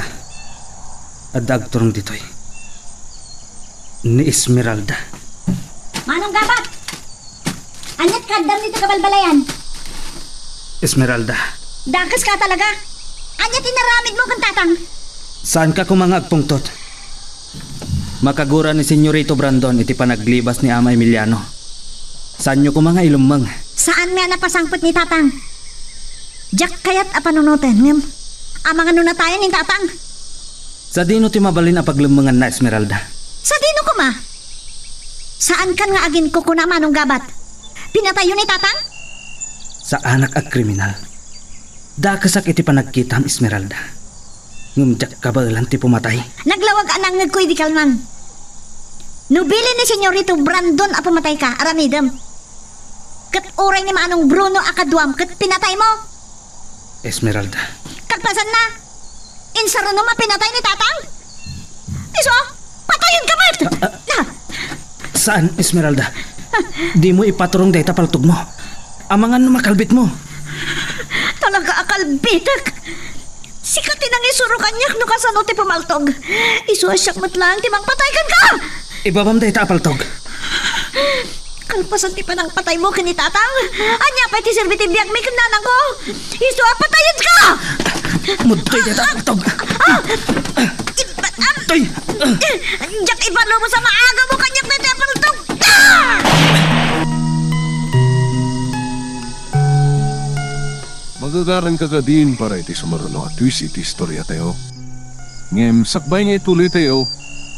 Ha? Adda agturong ditoy. Ni Esmeralda. Manong Gabat! Aniat kaaddam ditoy kabalbalayan? Esmeralda. Dakes ka talaga. Aniat inaramidmo ken tatang? Saanka koma nga agpungtot? Makagura ni Señorito Brandon iti panaglibas ni Ama Emiliano. Saanyo koma nga ilemmeng. Saanmi a napasangpet ni tatang. Diak kayat a panunoten, ngem amangan no natayen ni tatang. Sadino ti mabalin a paglemmenganna, Esmeralda? Sadino koma? Saankan nga aginkukuna, Manong Gabat? Pinatayyo ni tatang? Saanak a kriminal. Dakesak iti panagkitam, Esmeralda. Ngem diak kabaelan ti pumatay. Naglawag a nangngegko idi kalman. No bilin ni Señorito Brandon a pumatayka, aramidem. Ket uray ni Manong Bruno a kaduam ket pinataymo. Esmeralda. Kalpasanna, insarunom a pinatay ni tatang? Isu, patayenka met! Ah, ah. Na. Saan, Esmeralda. Dimo ipaturong dayta paltogmo. Amangan no makalbitmo. Talaga a kalbitek. Sika ti nangisuro kaniak no kasano ti pumaltog. Isu a siak met laeng ti mangpatay kenka! Ibabam dayta a paltog. Kalpasan ti panangpataymo ken ni Tatang, ania pay ti serbi ti biagmi ken nanangko? Isu a patayenka! Mudtoy dayta a paltog. Ah! Ibabam! Mudtoy! Diak ipalubos a maagamo kaniak dayta a paltog! Ah! Magagaranka kadin para iti sumaruno a twist iti istoriatayo. Ngem sakbay nga ituloytayo,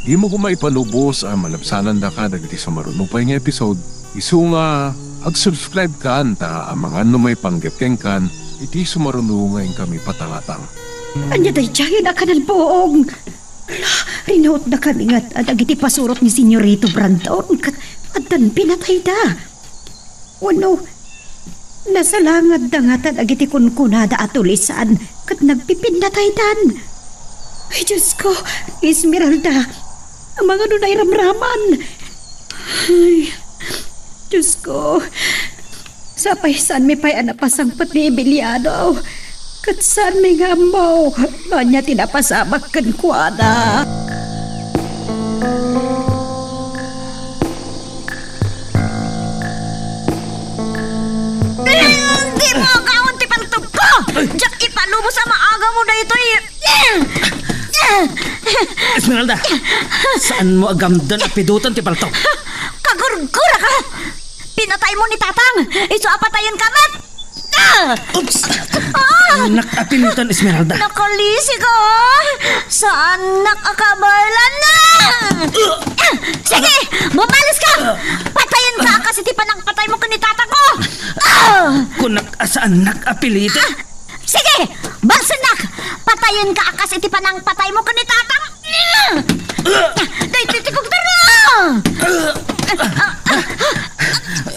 dimo koma ipalubos a malabsanandaka dagiti sumaruno pay nga episode. Isu nga ag-subscribe kan ta amangan no maipanggep kenkan iti sumaruno nga inkami patangatang. Ania daydiayen a kanalbuong? Hala, rinautdakami ngata dagiti pasurot ni Senyorito Brandon ket addan pinatayda. Wenno, nasalangadda ngata dagiti kunkunada a tulisan ket nagpipinnataydan. Ay, Diosko, Esmeralda, amangan no nairamraman. Ay, Diosko, sapay saanmi pay a napasangpet ni Emiliano. Ket saanmi nga ammo no ania ti napasamak kenkuana. Dimo agawan ti paltogko! Diak ipalubos a maagamo daytoy! Esmeralda, saanmo a gamden a pidutan ti paltog? Kagurguraka! Pinataymo ni Tatang! Isu a patayenka met! Ah! Oops! Ah! Annak a pilitan, Esmeralda. Nakalisika, ah! Saannak a kabaelan na! Ah! Sige! Bumales ka! Patayenka a kas iti panangpataymo ken ni tatangko! Ah! Kunak a saannak a pilitan. Ah! Sige! Balsennak! Patayenka a kas iti panangpataymo ken ni tatang! Daytoy ti kugtara!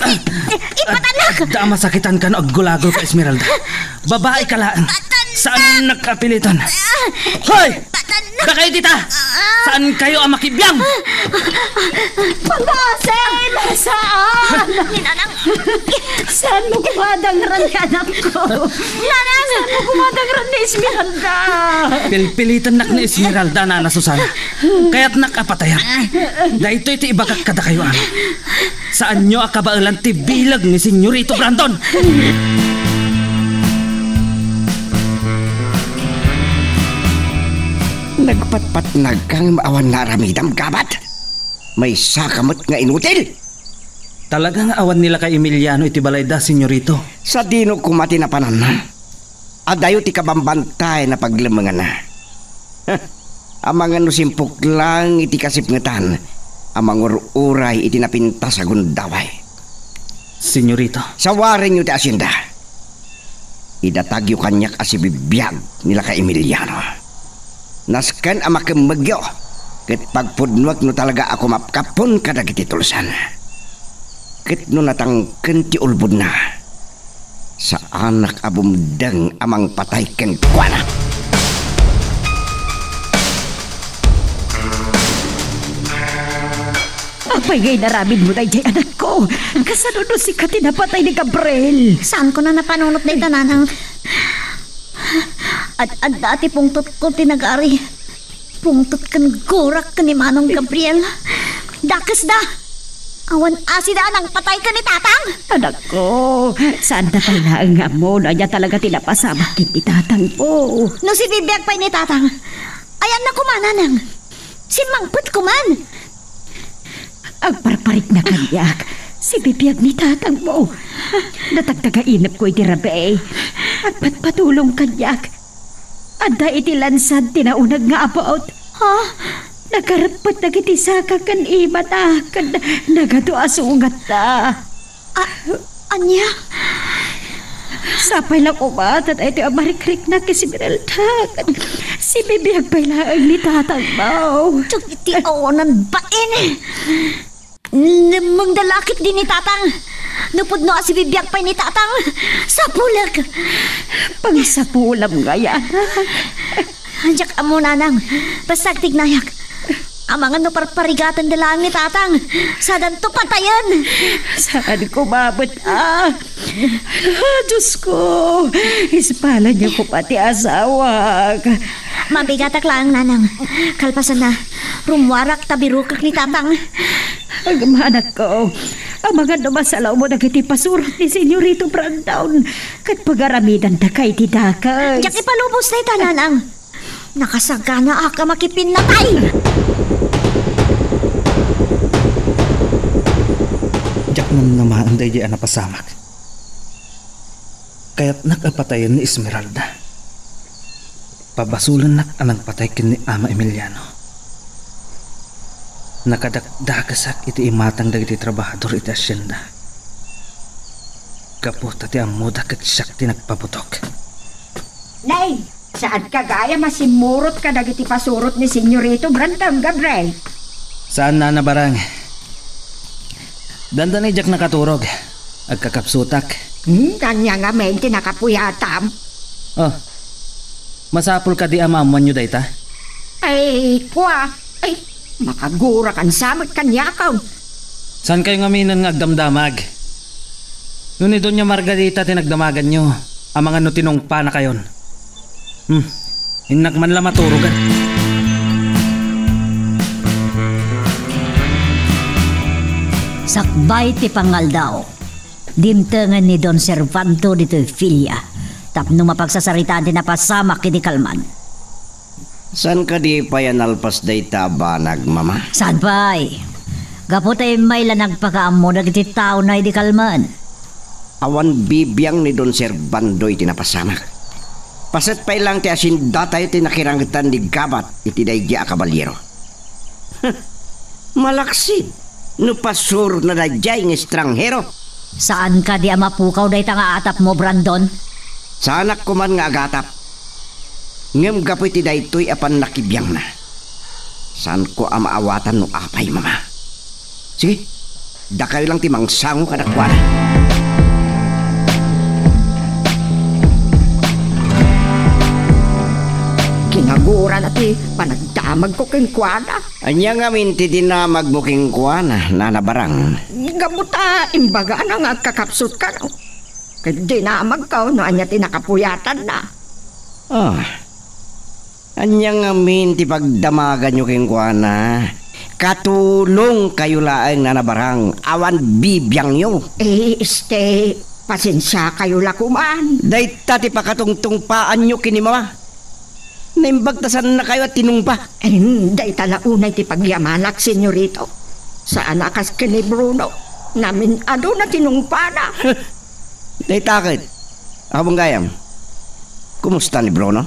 I-, i-, ipatannak! Adda a masakitanka no aggulagolka, Esmeralda. Babaika laeng. Patannak! Saannak a pilitan. Hoy! Patannak! Dakayo dita! Ah! Saankayo a makibiang? Pagasen! Saan? Ni Nanang! Saanmo koma a dangran ni anakko? Nanang! Saanmo koma a dangran ni Esmeralda? Pilpilitennak ni Esmeralda, Nana Susana. Kayatnak a patayan. Daytoy ti ibagak kadakayo amin. Saanyo a kabaelan ti bileg ni Senyorito Brandon. Nagpatpatnagka ngem awan naaramidam, gabat? Maysaka met nga inutil? Talaga nga awan ni lakay Emiliano iti balayda, Senyorito. Sadino koma ti napananna? Adayo ti kabambantayan a paglemmenganna. Amangan no simpok laeng iti kasipngetan a mangur-uray iti napintas a gundaway. Senyorito. Sawarenyo ti asienda. Idatagyo kaniak a sibibiag ni lakay Emiliano. Nasken a makemmegyo, ket pagpudnoek no talaga a kumapkapon kadagiti tulsan. Ket no natangken ti ulbodna, saanak a bumdeng a mangpatay kenkuana. Apay nga inaramidmo daydiay, anakko? Kasano no sika ti napatay ni Gabriel? Saanko a napanunot dayta, Nanang. Ad-adda ti pungtotko ti nagari. Pungtot ken gurak ken ni Manong Gabriel. Dakesda. Awan asida a nangpatay ken ni Tatang. Anakko, saanda pay laeng nga ammo no ania talaga ti napasamak ken ni Tatangmo. No sibibiag pay ni Tatang, ayanna koma, Nanang. Simmangpet koman. Agparparikna kaniak, sibibiag ni Tatangmo. Natagtagainepko iti rabii. Agpatpatulong kaniak. Adda iti lansad ti nauneg nga abut. Ha? Nagarpet dagiti saka ken imana ken nagadu a sugatna. A-, ania? Sapay la koma ta daytoy a marikriknak ken Esmeralda. Sibibiag pay laeng ni Tatangmo. Dagiti awanan bain. Nemmengda la ket di ni Tatang. No pudno a sibibiag pay ni Tatang, sapulek. Pangsapulam ngay, anak. Diak ammo, Nanang. Basta agtignayak. Amangan no parparigatenda laeng ni Tatang, sadanto patayen. Saanko met, a. Ah, Diosko, ispalanyo koma ti asawak. Mabigatak laeng, Nanang. Kalpasanna, rummuarak ta birukek ni Tatang. Agmanakko, amangan no masalawmo dagiti pasurot ni Senyorito Brandon ket pagaramidandaka iti dakes. Diak ipalubos dayta, Nanang. Nakasaganaak a makipinnatay! Diak namnamaen daydiay a napasamak. Kayatnak a patayen ni Esmeralda. Pabasolennak a nagpatay ken ni Ama Emiliano. Nakadakdakesak iti imatang dagiti trabahador iti asienda. Gapu ta ti ammoda ket siak ti nagpabutok. Nay, saanka gayam a simmurot kadagiti pasurot ni Senyorito Brandon, Gabriel? Saan, Nana Barang. Dandani diak nakaturog. Agkakapsutak. Hmm, ania ngamin ti nakapuyatam? Oh, masapul kadi a maammoanyo dayta? Ay, kua. Ay, makagurakan sa met kaniak. Saankayo ngaminen nga agdamdamag? No ni Doña Margarita ti nagdamaganyo, amangan no tinungpanakayon. Hmm, innak man la maturogan. Sakbay ti pangaldaw, dimtengen ni Don Servando ditoy Filia tapno mapagsasaritaan ti napasamak idi kalman. Saan kadi pay a nalpas dayta a banag, Mama? Saan pay? Gapu ta immay la nagpakaammo dagiti taona idi kalman. Awan bibiang ni Don Servando iti napasamak. Paset pay laeng ti asiendatayo ti nakirangetan ni Gabat iti daydiay a kabalyero. Malaksid no pasurotna daydiay nga estranghero. Saan kadi a mapukaw dayta nga atapmo, Brandon? Saanak koman nga agatap. Ngem gapu iti daytoy a pannakibiangna, saanko a maawatan no apay, Mama. Sige, dakayo lang ti mangsango kadakuada. Kinagurana ti panagdamagko kenkuana. Ania ngamin ti dinamagmo kenkuana, Nana Barang? Gapu ta imbagana nga agkakapsutka, no? Ket dinamagko no ania ti nakapuyatanna. Ah, ania ngamin ti pagdamaganyo kenkuana? Katulongkayo laeng, Nana Barang, awan bibiangyo. Eh, este, pasensiakayo la koman. Dayta ti pakatungtungpaanyo ken ni Mama. Naimbag ta saannakayo a tinungpa. Em, dayta la unay ti pagyamanak, Senyorito. Saan a kas ken ni Bruno. Namin-ado na tinungpana. Dayta ket, awan gayam. Kumusta ni Bruno?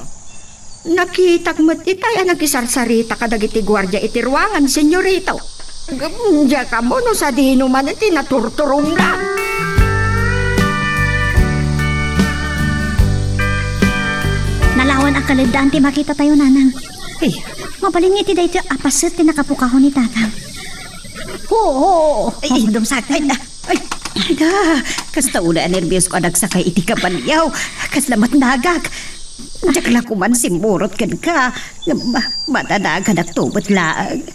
Nakitak met itay a nakisarsarita kadagiti guardia iti ruangan, Senyorito. Ngem diak ammo no sadino man ti naturturongna. Nalawan a kaleddaan ti makitatayo, Nanang. Ay, mabalin nga iti daytoy a paset ti nakapukaw ni Tatang. Oo, oo. Ay, ay, dumsat. Ay, ah, ay, ay, da, kasta unay a nerbios ko a nagsakay iti kabalio. Kasla matnagak. Diak la koman simmurot kenka. Ngem ma-, madanaganak to met laeng.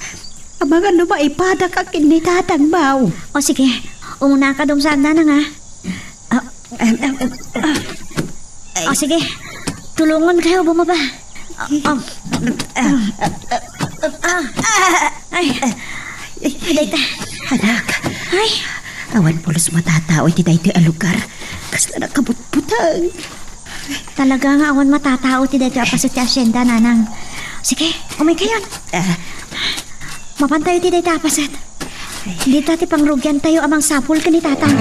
Amangan no maipadak a ken ni Tatang Mau. O sige, umunaka, dumsat, Nanang, a. Ah, em, em, em, ah. Ay. O sige, tulongonkayo bumaba. Ah, ah, ah, ah, ah, ay, ay, dayta. Anak. Ay. Awan pulos matatao iti daytoy a lugar. Kasla nakabutbuteng. Talaga nga awan matatao iti daytoy a paset ti asienda, Nanang. Sige, umaykayon. Ah. Mapantayo iti dayta a paset. Dita ti pangrugiantayo a mangsapul ken ni Tatang.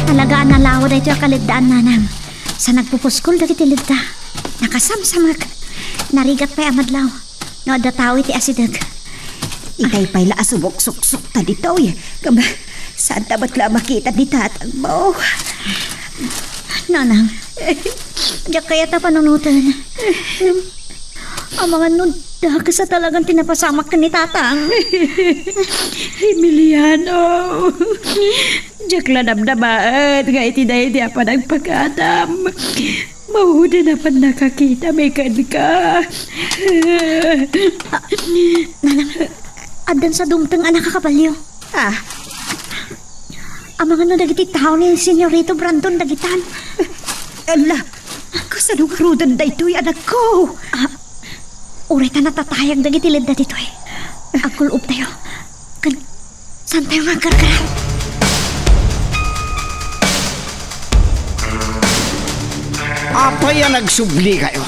Talaga a nalawa daytoy a kaleddaan, Nanang. Sa nagpupuskol dagiti ledda, nakasamsamek. Narigat pay a madlaw no adda tao iti asideg. Itay pay la a sumuksuksok ta ditoy. Ngem, saanta met la a makita ni Tatang Mau? Nanang, diak kayat a panunoten. Amangan no dakes a talagan ti napasamak ken ni Tatang. Emiliano, diak la damdamaen nga iti daydi a panagpagatam, Maudin a pannakakitam kenka. Nanang, addan sa dumteng a nakakabalio. Ah, Amangan no dagiti tao ni Senyorito Brandon dagitan. Ala, kasano ngaruden daytoy, anakko? Ah, uray ta natatayag dagiti ledda ditoy. Agkul-obtayo. Ken, saantayo nga agkarkaran? Apay a nagsublikayo?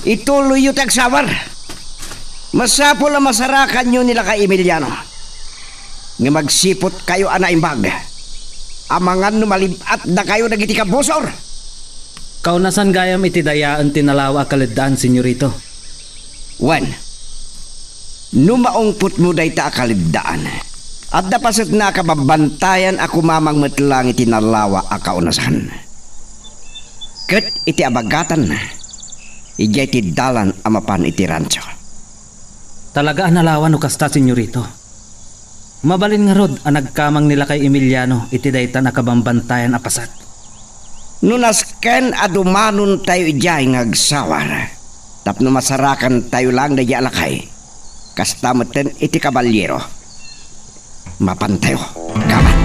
Ituloyyo ti agsawar. Masapul a masarakanyo ni lakay Emiliano. Ngem agsiputkayo a naimbag. Amangan no malib-atdakayo dagiti kabusor. Kaunasan gayam iti dayaen ti nalawa a kaleddaan, Senyorito. Wen, no maungpotmo dayta a kaleddaan, adda pasetna a kababbantayan a kumamang met laeng iti nalawa a kaunasan. Ket iti abagatanna, idiay ti dalan a mapan iti rancho. Talaga a nalawa no kasta, Senyorito. Mabalin ngarud a nagkamang ni lakay Emiliano iti daytan a kabambantayan a paset. No nasken a dumanontayo idiay nga agsawar, tapno masarakantayo laeng daydiay a lakay, kasta metten iti kabaliero. Mapantayo. Kabat.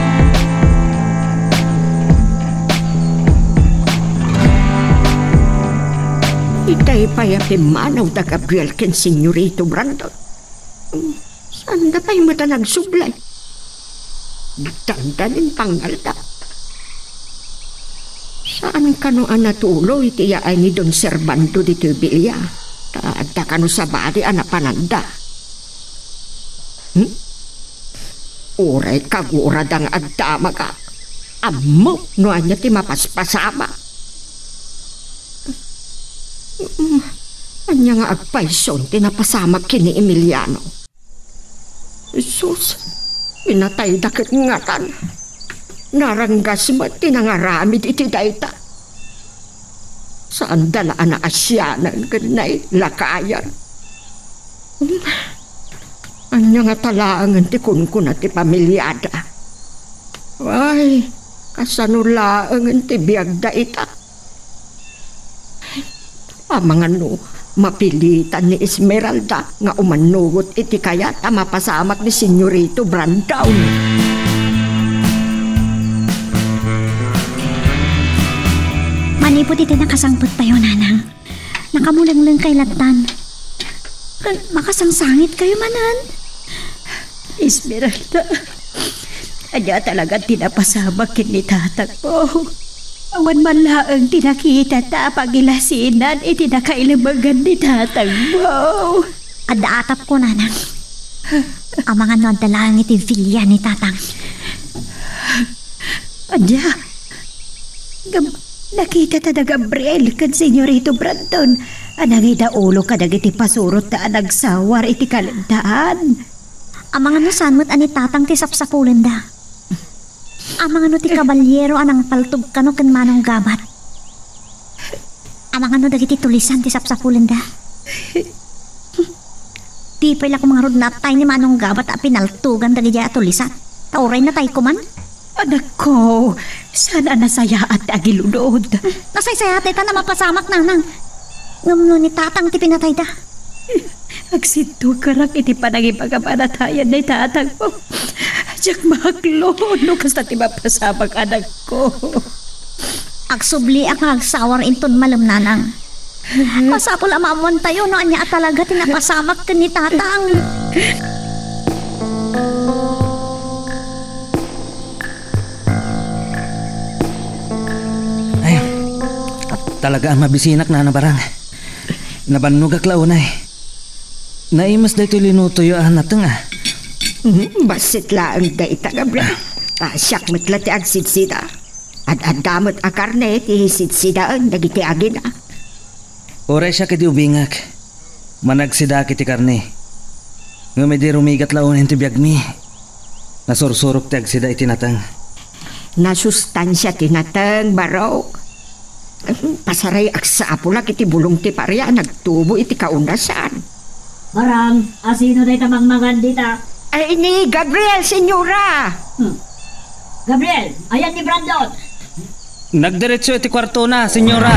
Itay pay a pimmanaw da Gabriel ken Senyorito Brandon. Saanda pay met a nagsublay. Dandanin pangngalda. Saan kano a natuloy ti yaay ni Don Servando ditoy bilia? Ta adda kano sabali a napananda. Hmm? Uray kagurada nga agdamagak. Ammok no ania ti mapaspasamak. Mm, ania nga agpayson ti napasamak ken ni Emiliano? Jesus, pinatayda ket ngarud. Naranggas met ti nangaramid iti dayta. Saanda la a naasianan ken nailakayan. Ania ngata laengen ti kunkuna ti pamiliada? Ay, kasano laengen ti biagda ita? Amangan no mapilitan ni Esmeralda nga umannugot iti kayat a mapasamak ni Senyorito Brandon. Manipud iti nakasangpettayo, Nanang, nakamulenglengkay lattan. Ken makasangsangitkayo manen. Esmeralda, ania talaga ti napasamak ken ni tatangmo? Awan man laeng ti nakitata a pangilasinan iti nakailemegan ni tatangmo. Adda atapko, Nanang. Amangan no adda laeng iti bilia ni tatang. Ania? Gab-, nakitata da Gabriel ken Senyorito Brandon a nangidaulo kadagiti pasurotda a nagsawar iti kaleddaan. Amangan no saan met a ni tatang ti sapsapulenda. Amangan no ti kabaliero a nangpaltog kano ken Manong Gabat. Amangan no dagiti tulisan ti sapsapulenda. Di pay la koma ngarud natay ni Manong Gabat a pinaltogan dagidiay a tulisan. Ta uray natay koman. Anakko, saan a nasayaat ti agilunod? Nasaysayaat dayta a mapasamak, Nanang. Ngem no ni tatang ti pinatayda? Agsidtugarak iti panangibaga a panatayan ni tatangmo. Diak maaklo no kasta ti mapasamak, anakko. Agsubliak nga agsawar inton malem, Nanang. Masapul a maammoantayo no ania a talaga ti napasamak ken ni tatang. Ay, talaga a mabisinak, Nana Barang. Nabannogak la unay. Naimas daytoy linutoyo a nateng, a. Mhm, bassit laeng dayta, Gabriel. Ta siak met la ti agsidsida. Ad-adda met a karne ti sidsidaen dagiti agina. Uray siak idi ubingak, managsidaak iti karne. Ngem idi rumigat la unay ti biagmi, nasursurok ti agsida iti nateng. Nasustansia ti nateng, barok. Pasaray, agsapulak iti bulong ti paria a nagtubo iti kaunasan. Barang, asino dayta mangmangan dita? Ay, ni Gabriel, senyora! Hmm. Gabriel, ayan ni Brandon? Nagdiretso iti kuartona, senyora.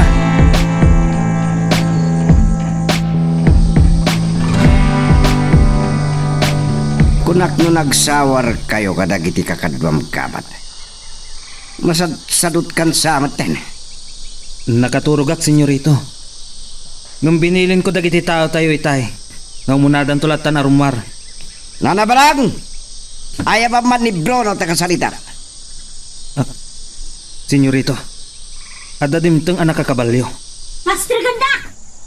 Nak no nagsawarkayo kadagiti kakaduam, Gabat. Masadsadotkan sa metten. Nakaturogak, Senyorito. Ngem binilinko dagiti taotayo itay nga umunadanto latta a rummuar. Nanabarang! Ayabam man ni Bruno ta kasaritak. Ah, Senyorito, adda dimteng a nakakabalio. Pastrigenda!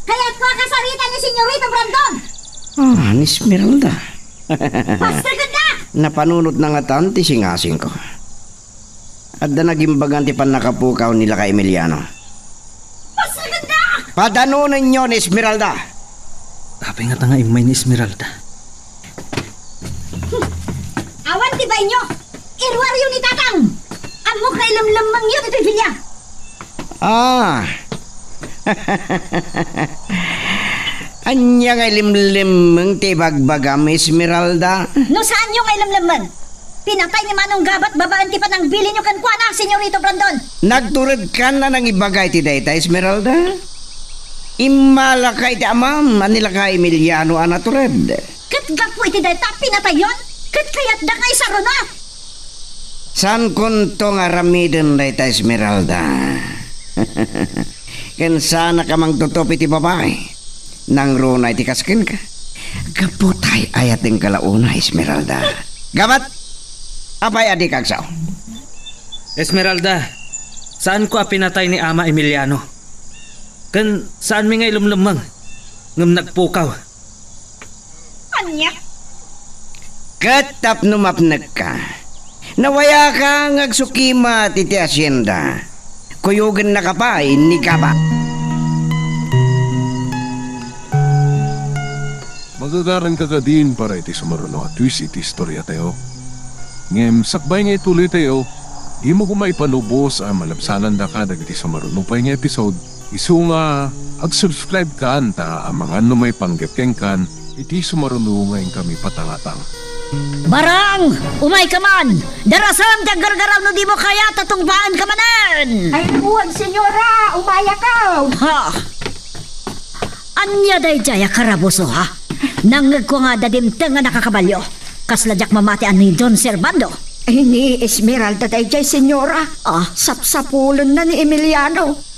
Kayatko a kasarita ni Senyorito Brandon! Ah, ni Esmeralda. Pastrigenda! Napanunotna ngatan ti singasingko. Adda nagimbagan ti pannakapukaw ni Lakay Emiliano. Pastrigenda! Padanonenyo ni Esmeralda! Apay ngata nga immay ni Esmeralda? Awan ti bainyo! Iruaryo ni Tatang! Ammok nga ilemlemmengyo ditoy bilia! Ah! Ania nga ilemlemmeng ti ibagbagam, Esmeralda? No saanyo nga ilemlemmeng, pinatay ni Manong Gabat babaen ti panangbilinyo kenkuana, Senyorito Brandon! Nagturedkan a nangibaga iti dayta, Esmeralda? Immalaka iti amam a ni Lakay Emiliano a natured. Ket gapu iti dayta, pinatayyon? Ket kayatda nga isaruno? Saankonto nga aramiden dayta, Esmeralda. Ken saannak a mangtutup iti babai. Nangruna iti kas kenka. Gapu ta ay-ayatengka la unay, Esmeralda. Gabat! Apay a dika agsao? Esmeralda, saanko a pinatay ni Ama Emiliano. Ken saanmi nga ilemlemmeng, ngem nagpukaw. Ania? Ket tapno mapnekka, nawayaka nga agsukimat iti hacienda. Kuyogennaka pay ni Gabat. Magagaranka kadin para iti sumaruno a twist iti istoriatayo. Ngem sakbay nga ituloytayo, dimo koma ipalubos a malabsanandaka dagiti sumaruno pay nga episode. Isu nga ag-subscribe kan ta amangan no maipanggep kenkan iti sumaruno nga inkami patangatang. Barang! Umayka man! Darasem ti aggargaraw no dimo kayat a tungpaenka manen! Ay, awan, senyora! Umayaka! Ha! Ania daydiay a karabuso, ha? Nangngegko nga adda dimteng a nakakabalio. Kasla diak mamati a ni Don Servando. Ay, ni Esmeralda daydiay, senyora. Ah? Sapsapulenna ni Emiliano.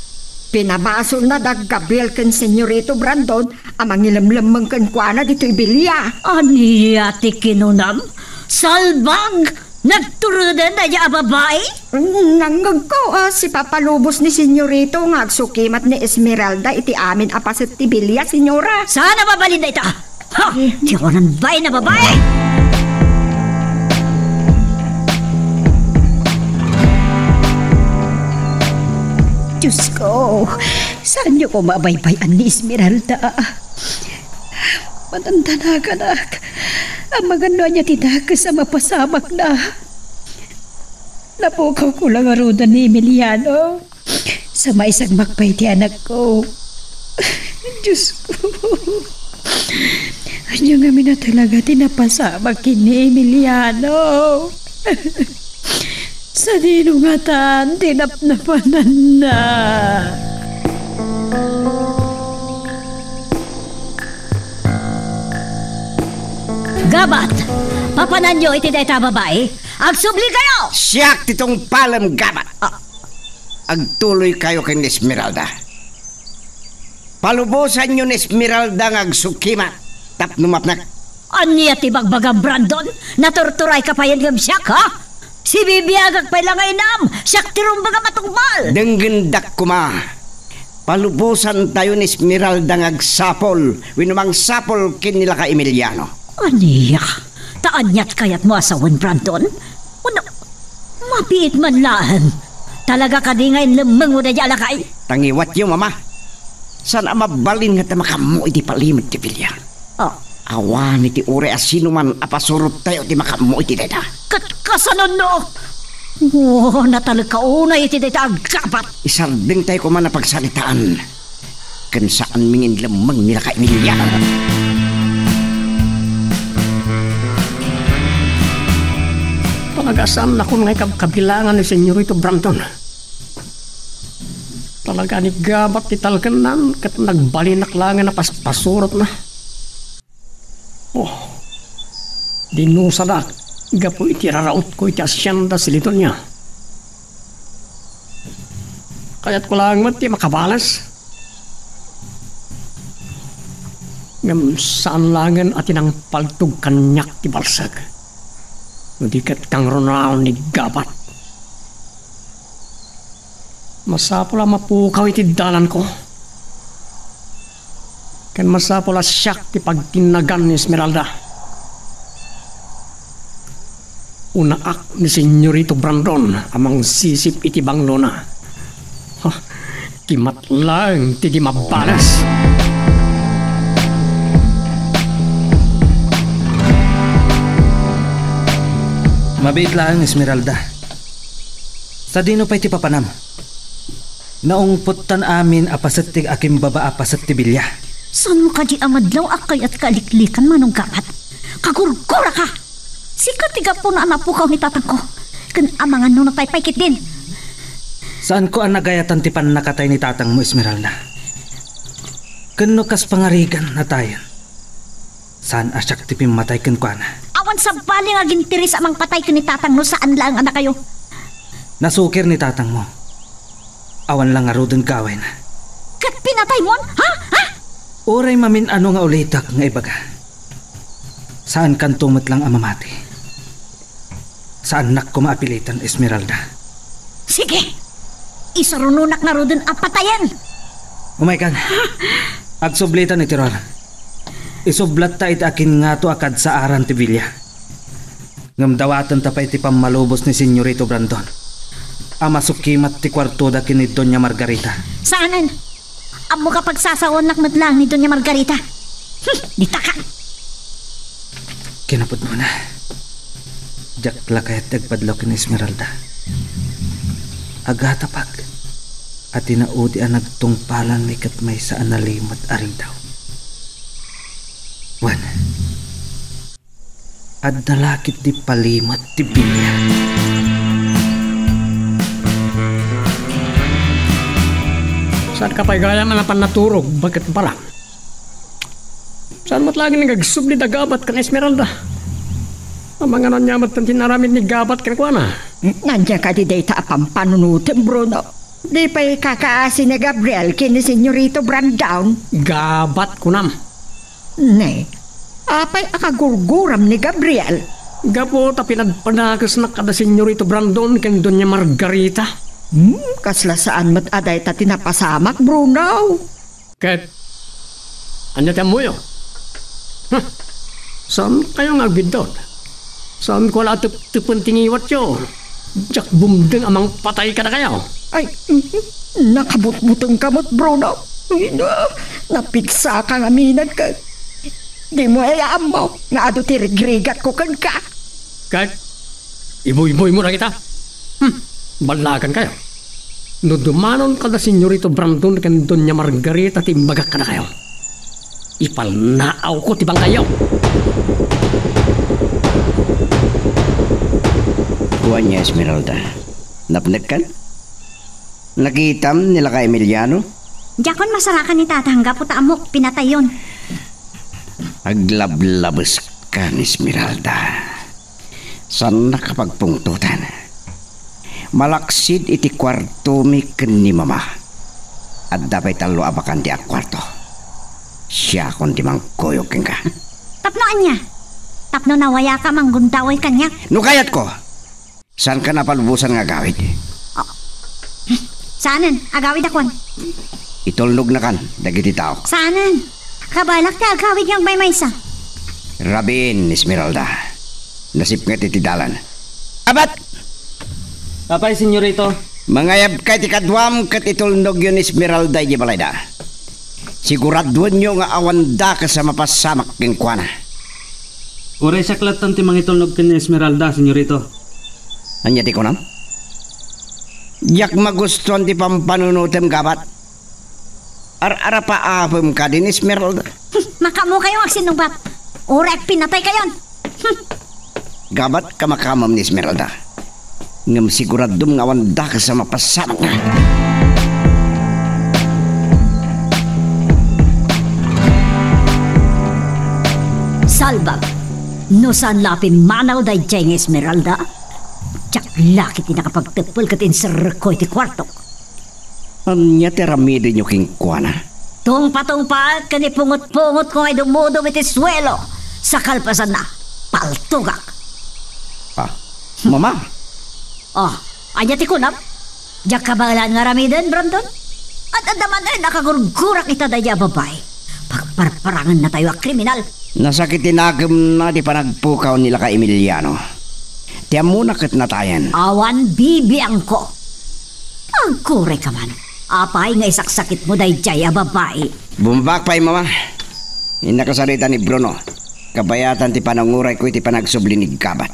Pinabasolna da Gabriel ken Senyorito Brandon a mangilemlemmeng kenkuana ditoy bilia. Ania ti kinunam? Salbag! Nagturuden daydiay a babai? Nangngegko a sipapalubos ni Senyorito nga agsukimat ni Esmeralda iti amin a paset ti bilia, senyora. Saan a mabalin dayta? Ha! Ti awanan bain a babai! Diyos ko, saanyo koma a baybay-an ni Esmeralda? Madandanaganak. Amangan no ania ti dakes a mapasamakna. Napukawko la ngaruden ni Emiliano. Sa maisagmak pay ti anakko. Diyos ko. Ania ngamin a talaga ti napasamak ken ni Emiliano? Sadino ngatan ti napnapananna? Gabat! Papananyo iti dayta a babai? Agsubli kayo! Siak ti tungpalem, Gabat! Ah. Agtuloy kayo ken Esmeralda. Palubosanyo ni Esmeralda nga agsukimat tapno mapnek. Ania ti bagbagam, Brandon? Naturturay ka payen ngem siak, ha? Sibibiagak pay la nga inam, siak ti rumbeng a matungpal. Denggendak koma. Palubosantayo ni Esmeralda nga agsapul wenno mangsapul ken ni Lakay Emiliano. Ania? Ta aniat kayatmo a sawen, Brandon? Wenno, mabiit man laeng. Talaga kadi nga inlemmengmo daydiay a lakay? Tangiwatyo, Mama. Saan a mabalin nga ta makaammo iti palimed ti bilia. Ah. Awan iti uray a sinuman a pasurottayo ti makaammo iti dayta. Ket kasanono? Oh, natalek ka unay iti dayta a Gabat. Isardengtayo koma a pagsaritaan. Ken saanmi nga inlemmeng ni Lakay Emiliano. Talaga saannakon nga ikabkabilangan ni Senyorito Brandon. Talaga ni Gabat ti talkennan ket nagbalinak laengen a paspasurotna. Oh. Dinusadak gapu iti rarautko iti asienda Siledonia. Kayatko laeng met ti makabales. Ngem saan laengen a ti nangpaltog kaniak ti balsek. No di ket kangrunaon ni Gabat. Masapul a mapukaw iti dalanko. Ken masapul a siak ti pagtinnagan ni Esmeralda. Unaak ni Senyorito Brandon a mangsisip iti banglona. Ha, kimat laeng ti di mabales. Mabiit laeng, Esmeralda. Sadino pay ti papanam? Naungpottan amin a paset ti akimbaba a paset ti bilia. Saan kadi a madlaw a kayatka a liklikan, Manong Gabat? Kagurguraka! Sika ti gapuna a napukaw ni tatangko. Ken amangan no natay pay ketdin. Saanko a nagayatan ti pannakatay ni tatangmo, Esmeralda. Ken no kas pangarigan natayen, saan a siak ti pimmatay kenkuana. Awan sabali nga aginteres a mangpatay ken ni tatang no saan laeng a dakayo. Nasukir ni tatangmo. Awan la ngaruden gawayna. Ket pinataymon? Ha? Ha? Uray mamin-ano nga ulitek nga ibaga. Saankanto met lang a mamati. Saannak koma a pilitan, Esmeralda. Sige! Isarunonak ngaruden a patayen! Umaykan. Agsublitan iti ruar. Isublatta iti akin ngato a kadsaaran ti bilia. Ngem dawatenta pay ti pammalubos ni Senyorito Brandon a masukimat ti kuartoda ken ni Doña Margarita. Saanen! Ammok a pagsasaonak met laeng ni Doña Margarita. Hmm, ditaka! Kinapudnona, diak la kayat ti agpadlaw ken Esmeralda. Agatapak a ti naudi a nagtungpalanmi ket maysa a nalimed a ridaw. Wen, adda la ketdi palimed ti bilia. Saanka pay gayam a napan naturog baket barang? Saan met laeng nga agsubli da Gabat ken Esmeralda? Amangan ania met ti inaramid ni Gabat kenkuana? Ania kadi dayta a pampanunotem, Bruno? Di pay kakaasi ni Gabriel ken ni Senyorito Brandon? Gabat, kunam. Ne, apay a kagurguram ni Gabriel? Gapu ta pinadpadakesnak kada Senyorito Brandon ken Doña Margarita. Hmm, kasla saan met a dayta ti napasamak, Bruno. Ket, ania ti ammoyo? Huh, saankayo nga agbiddut? Saanko la a teptepen ti ngiwatyo. Diak bumdeng a mangpatay kadakayo. Ay, nakabutbutengka met, Bruno. Ay, na, napigsaka ngamin ket dimo aya ammo nga adu ti rigrigatko kenka. Ket, ibuybuymo dagita. Hmm, ballagankayo. No dumanon kada Senyorito Brandon ken Doña Margarita ti imbagak kadakayo, ipalnaawko ti bangkayyo. Kuan ni Esmeralda, napnekkan? Nakitam ni Laka Emiliano? Diakon masarakan ni Tatang gapu ta ammok pinatayyon. Aglablabeska ni Esmeralda. Saannak a pagpungtotan. Malaksid iti kuartomi ken ni Mama, adda pay tallo a bakante a kuarto. Siakon ti mangkuyog kenka. Tapno ania? Tapno nawayaka a manggundaway kaniak? No kayatko, saankan a palubosan nga agawid. Oh. Saanen, agawidakon. Itulnognakan dagiti taok. Saanen, kabalak ti agawid nga agmaymaysa. Rabiin, Esmeralda. Nasipnget iti dalan. Abat! Apay, Senyorito? Mangayabka iti kaduam ket itulnogyo ni Esmeralda idiay balayda. Siguraduenyo nga awan dakes a mapasamak kenkuana. Uray siak lattan ti mangitulnog ken ni Esmeralda, Senyorito. Ania ti kunam? Diak magustuan ti pampanunotem, Gabat. Ar-arapaapem kadi ni Esmeralda? Hmm, makaammokayo nga agsinnungbat. Uray agpinataykayon. Hmm. Gabat ka makaamem ni Esmeralda. Ngem siguradom nga awan dakes a mapasamakna. Salbag. No saan la a pimmanaw daydiay nga Esmeralda, diak la ketdi nakapagteppel ket inserrekko iti kuartok. Ania ti aramidenyo kenkuana? Tungpatungpaek ken ipungotpungotko nga idumudum iti suelo. Sa kalpasanna, paltugak. Ah, Mama. Ah, ania ti kunam? Diak kabaelan nga aramiden, Brandon? Ad-adda manen a kagurgurak ita daydiay a babai. Pagparparangennatayo a kriminal. Nasakit ti nakemna ti panagpukaw ni Laka Emiliano. Ti ammona ket natayen. Awan bibiangko. Agkurayka man. Apay nga isaksakitmo daydiay a babai? Bumbaak pay, Mama. Innaka sarita ni Bruno. Kabayatan ti panangurayko iti panagsubli ni Gabat.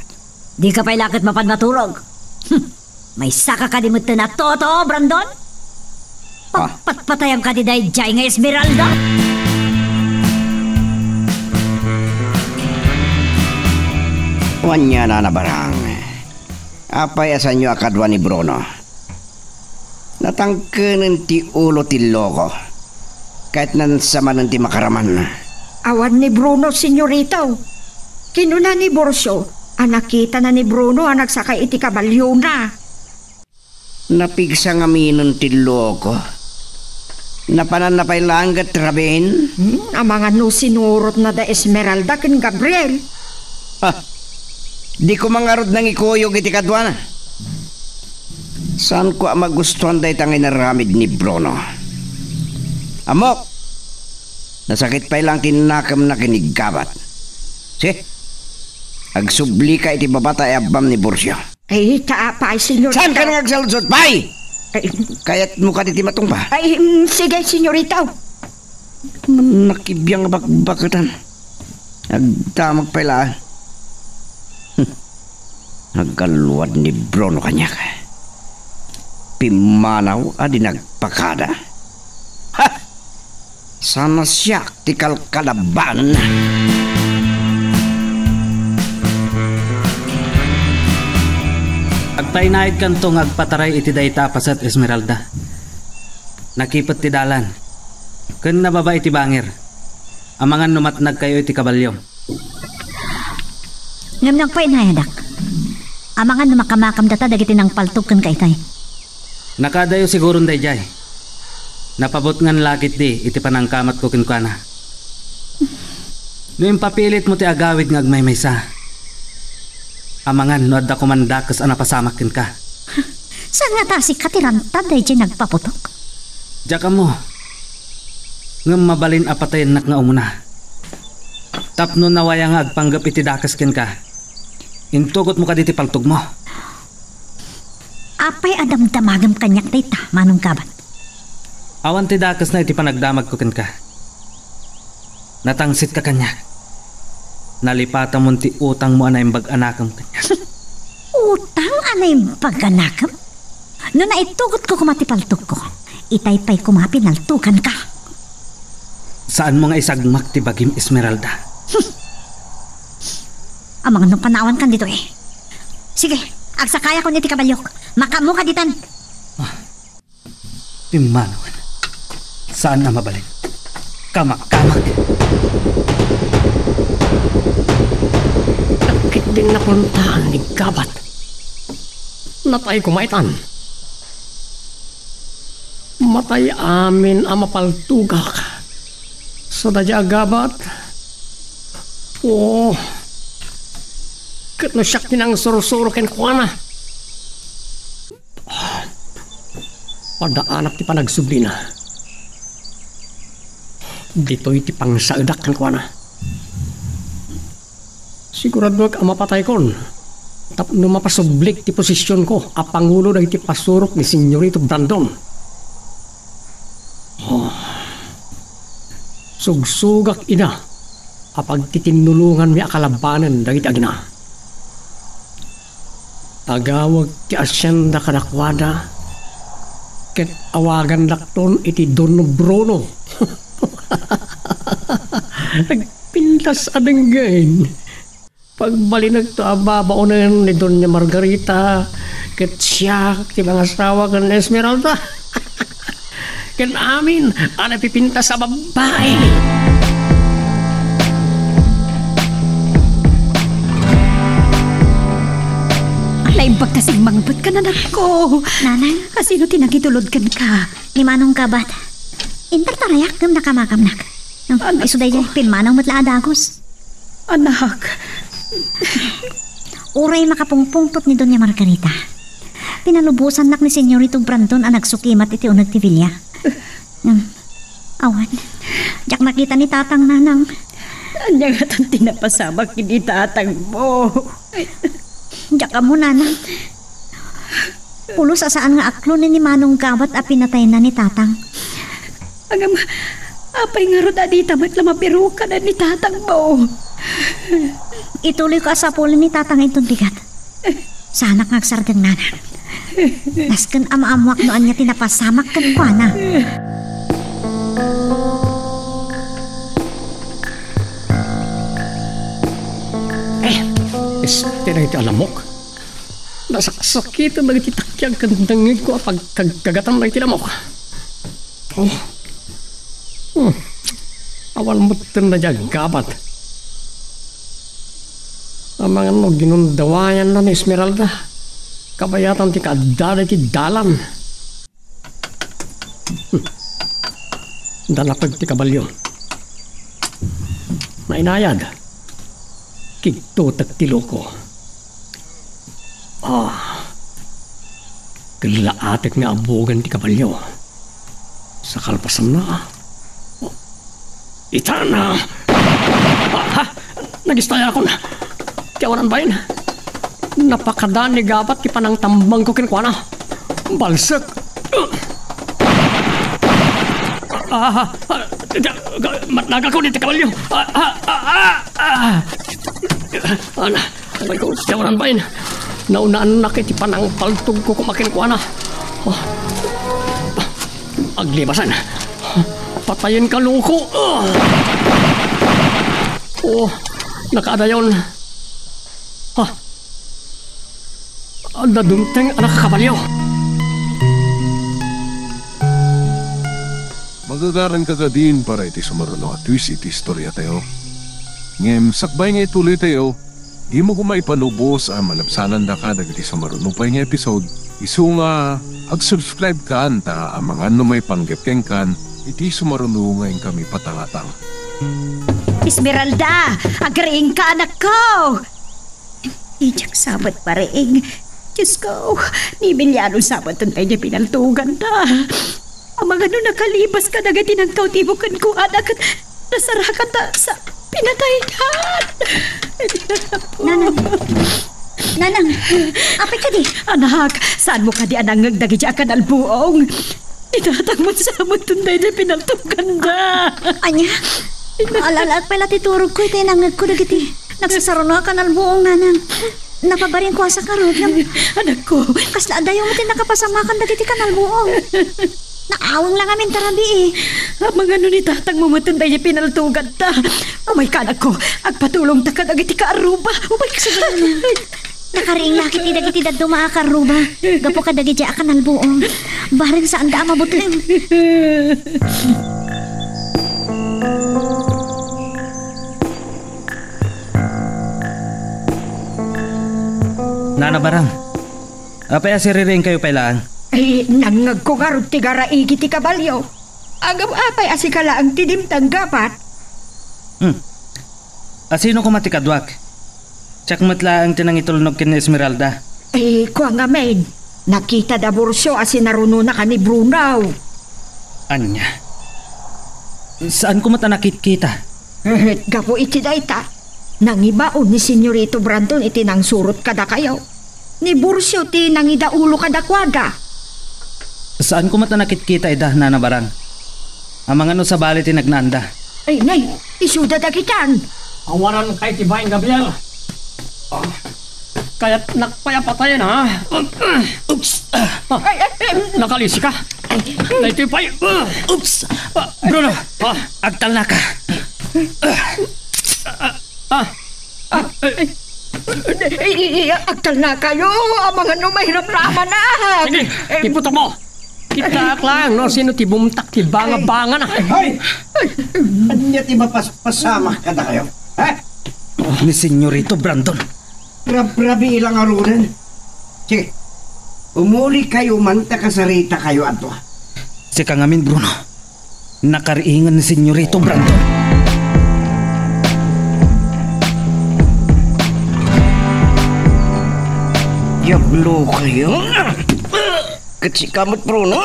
Dika pay la ket mapan maturog. Hmm. Maysaka kadi metten a toto, Brandon? Ah. Pagpatpatayam kadi daydiay nga Esmeralda? Wen, Nana Barang. Apay a saanyo a kadua ni Bruno? Natangkenen ti ulo ti loko. Ket nansamanen ti makaraman. Awan ni Bruno, senyorito. Kinuna ni Borcio a nakitana ni Bruno a nagsakay iti kabalyona. Napigsa ngaminen ti loko. Napananna pay laeng ket rabin? Hmm, amangan no sinurotna da Esmeralda ken Gabriel. Ah, di ko man ngarud nangikuyog iti kaduana. Saanko a magustuan dayta nga inaramid ni Bruno. Ammok, nasakit pay laeng ti nakemna ken ni Gabat. Si, agsublika iti babata a iabbam ni Borcio. Ay, ta apay, senyorito. Saan ka nang agsaludsod, pay? Ay. Kayatmo kadi ti matungpal? Ay, mm, sige, senyorito. Nakibiang bakbaketan. Agdamag pay laeng. Hmm. Nagkalluad ni Bruno kaniak. Pimmanaw a di nagpakada. Ha! Saan a siak ti kalkalabanenna. Agtaynayedkanto nga agpataray iti dayta a paset, Esmeralda. Nakipet ti dalan, ken nababa iti bangir. Amangan no matnagkayo iti kabalyom. Ngem no agpaynayadak, amangan no makamakam data dagiti nangpaltog kenka itay. Nakadayo siguron daydiay. Napabutngan la ketdi iti panangkamatko kenkuana. No impapilitmo ti agawid nga agmaymaysa, amangan no adda koman dakes a napasamak kenka. Saan ngata a sika ti rantad daydiay nagpaputok? Diak ammo. Ngem mabalin a patayennak nga umuna. Tapno nawaya nga agpanggep iti dakes kenka, intugotmo kadi ti paltogmo. Apay a damdamagem kaniak dayta, Manong Gabat? Awan ti dakesna iti panagdamagko kenka. Natangsitka kaniak. Nalipatamon ti utangmo a naimbag a nakem kaniak. Utang a naimbag a nakem? No naitugotko koma ti paltogko, itay pay koma pinaltoganka. Saanmo nga isagmak ti bagim, Esmeralda. Amangan no panawankan ditoy. Sige, agsakayakon iti kabalyok. Makaammoka ditan. Ah, pimmanawen. Saan a mabalin. Kamakkamak. Dakket din napuntaan ni Gabat. Natay kumaytan. Matay amin a mapaltugak. Sadaya a Gabat. Oo. Ket no siak ti nangsursuro kenkuana. Padaanak ti panagsublina. Ditoy ti pangsaedak kenkuana. Siguraduek a mapataykon tapno mapasublik ti posisionko a pangulo dagiti pasurok ni Senyorito Brandon. Oh. Sugsugak ida a pagtitinnulonganmi a kalabanen dagiti agina. Agawag ti asienda kadakuada ket awagandakton iti Don Bruno. Nagpintas a denggen. Pagbalinekto a babaonen ni Doña Margarita ket siak ti mangasawa ken Esmeralda. Ken amin a napipintas a babbai. Pagkasing mangbet ka, anakko. Nanang? Asino ti nangitulod kenka? Ni Manong Gabat. Intartarayak ngem nakamakamnak. Hmm, Anak isu daydiay, ko. Pimmanaw met la a dagus. Anak. Uray makapungpungtot ni Doña Margarita, pinalubosannak ni Senyorito Brandon a nagsukimat iti uneg ti bilia. Hmm. Awan. Diak nakita ni Tatang, Nanang. Ania ngaton ti napasamak ken ni Tatangmo? Diak ammo, Nanang. Pulos a saan nga aklonen ni Manong Gabat a pinatayna ni Tatang. Ngem, apay ngarud a dita met la mabirukanan ni Tatangmo? Ituloyko a sapulen ni Tatang inton bigat. Saanak nga agsardeng, Nanang. Nasken a maammoak no ania ti napasamak kenkuana. Eh, este dagiti alamok. Nasaksakiten dagiti takiag ken dengngegko a pagkagkagatan dagiti lamok. Oh. Hmm. Awan metten daydiay aggabat. Amangan no ginundawayanna ni Esmeralda. Kabayatan ti kaaddada iti dalan. Hmm. Nalapag ti kabalio. Nainayad. Kigtutek ti loko. Ah. Ken laatek nga abugen ti kabalio. Sa kalpasanna. Itana! Ah, ha? Nagistayakon. Ti awanan bain. Napakada ni Gabat ti panangtambangko kenkuana. Balsek. Ah, ah, ah, matnagakon iti kabalio. Ah, ah, ah, ah, ah. Ana, aray ko, ti awanan bain. Naunaannak iti panangpaltogko koma kenkuana. Oh. Aglibasan. Patayenka, loko. Oh, nakaadayon. Ah. Adda dumteng a nakakabalio. Magagaranka kadin para iti sumaruno a twist iti istoriatayo. Ngem sakbay nga ituloytayo, dimo koma ipalubos a malabsanandaka dagiti sumaruno pay nga episode. Isu nga, ag-subscribe kan ta amangan no maipanggep kenkan iti sumaruno nga inkami patangatang. Esmeralda! Agriingka, anakko! Idiak sabet, Pariing. Diosko, ni Emiliano sabeton daydiay pinaltoganda. Amangan no nakalibas kadagiti nangkawtibo kenkuana ket nasarakan ta sa pinataydan. Nanang. Nanang, apay kadi? Anak, saanmo kadi a nangngeg dagiti a kanalbuong? Idatang met sabeton daydiay pinaltoganda. Ania? Ala-alaek pay la ti turogko iti nangngegko dagiti nagsasaruno a kanalbuong, Nanang. Napabaringko a sakarot, ngem anakko, kasla adayo met ti nakapasamakan dagiti kanalbuong. Naaweng la ngamin ta rabii. Amangan no ni tatangmo met daydiay pinaltoganta. Umayka, anakko, agpatulongta kadagiti kaarruba. Umayka. Sige, Nanang. Nakariing la ketdi dagiti dadduma a kaarruba gapu kadagiti a kanalbuong. Bareng saanda a mabuteng. Nana Barang, apay a siririingkayo pay laeng? Ay, nangngegko ngarud ti garaigi ti kabalio. Ngem apay a sika laeng ti dimteng, Gabat? Hmm. Asino koma ti kaduak? Siak met laeng ti nangitulnog ken ni Esmeralda. Eh, kua ngamin, nakita da Burcio a sinarunona ken ni Bruno. Ania? Saan koma ta nakitkita? Eh, gapu iti dayta, nangibaon ni Senyorito Brandon iti nangsurot kadakayo. Ni Burcio ti nangidaulo kadakuada. Saan koma ta nakitkita ida, Nana Barang. Amangan no sabali ti nagnaanda. Ay, nay, isuda dagitan. Awanan kay ti bain, Gabriel. Ah, kayatnak pay a patayen, ha? Oops. Ah, ay, ay, ay. Nakalisi ka? Daytoy pay. Oops. Ah, Bruno, ah, agtalnaka. Ah, ah, ah, ay, ay. Agtalnakayo, amangan no mairamraman na. Sige, eh, iputok mo. Kitaak lang no sino ti bumtak ti banga-banga na. Hoy! Ania ti mapaspasamak kadakayo? Ha? Ni Senyorito Brandon. Rabrabii lang ngaruden. Sige. Umulikayo man ta kasaritakayo adto. Sika ngamin, Bruno. Nakariingen ni Senyorito Brandon. Diablo kayo. Ket sika met, Bruno.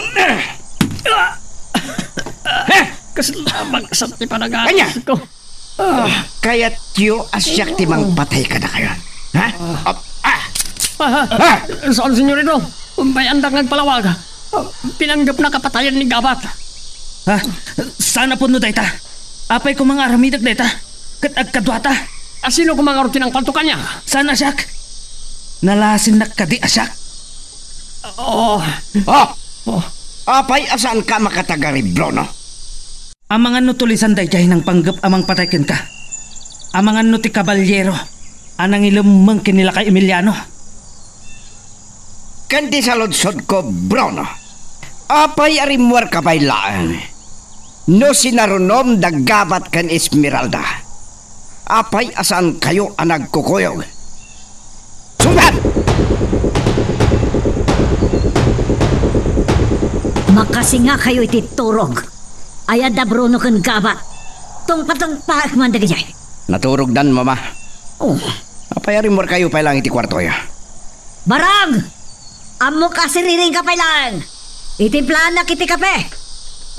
Kasla magsat ti panagas ko. Ah, kayatyo a siak ti mangpatay kadakayo? Ha? Ah, ah, Ah, ah. Saan, senyorito? Umbay andak nga agpalawag. Ah, pinanggepna kapatayen ni Gabat. Ha? Saan a pudno dayta? Apay koma nga aramidek dayta? Ket agkaduata? A, sino koma ngarud ti nangpaltokan niya? Saan a siak? Nalasinnak kadi a siak? Oh. Oh! Oh. Apay a saanka a makatagari, Bruno? Amangan no tulisan daydiay nangpanggep a mangpatay kenka. Amangan no ti kabalyero a nangilemmeng ken ni Lakay Emiliano. Ken ti saludsodko, Bruno, apay a rimmuarka pay laeng no sinarunom da Gabat ken Esmeralda? Apay a saankayo a nagkukuyog? Sungbat! Makasingakayo iti turog. Ay adda Bruno ken Gabat. Tungpatungpaek man dagiti. Naturogdan, Mama. Oh. Apay a rimmuarkayo pay laeng iti kuartoyo? Barang! Ammok a siriringka pay laeng. Itimplaannak iti kape.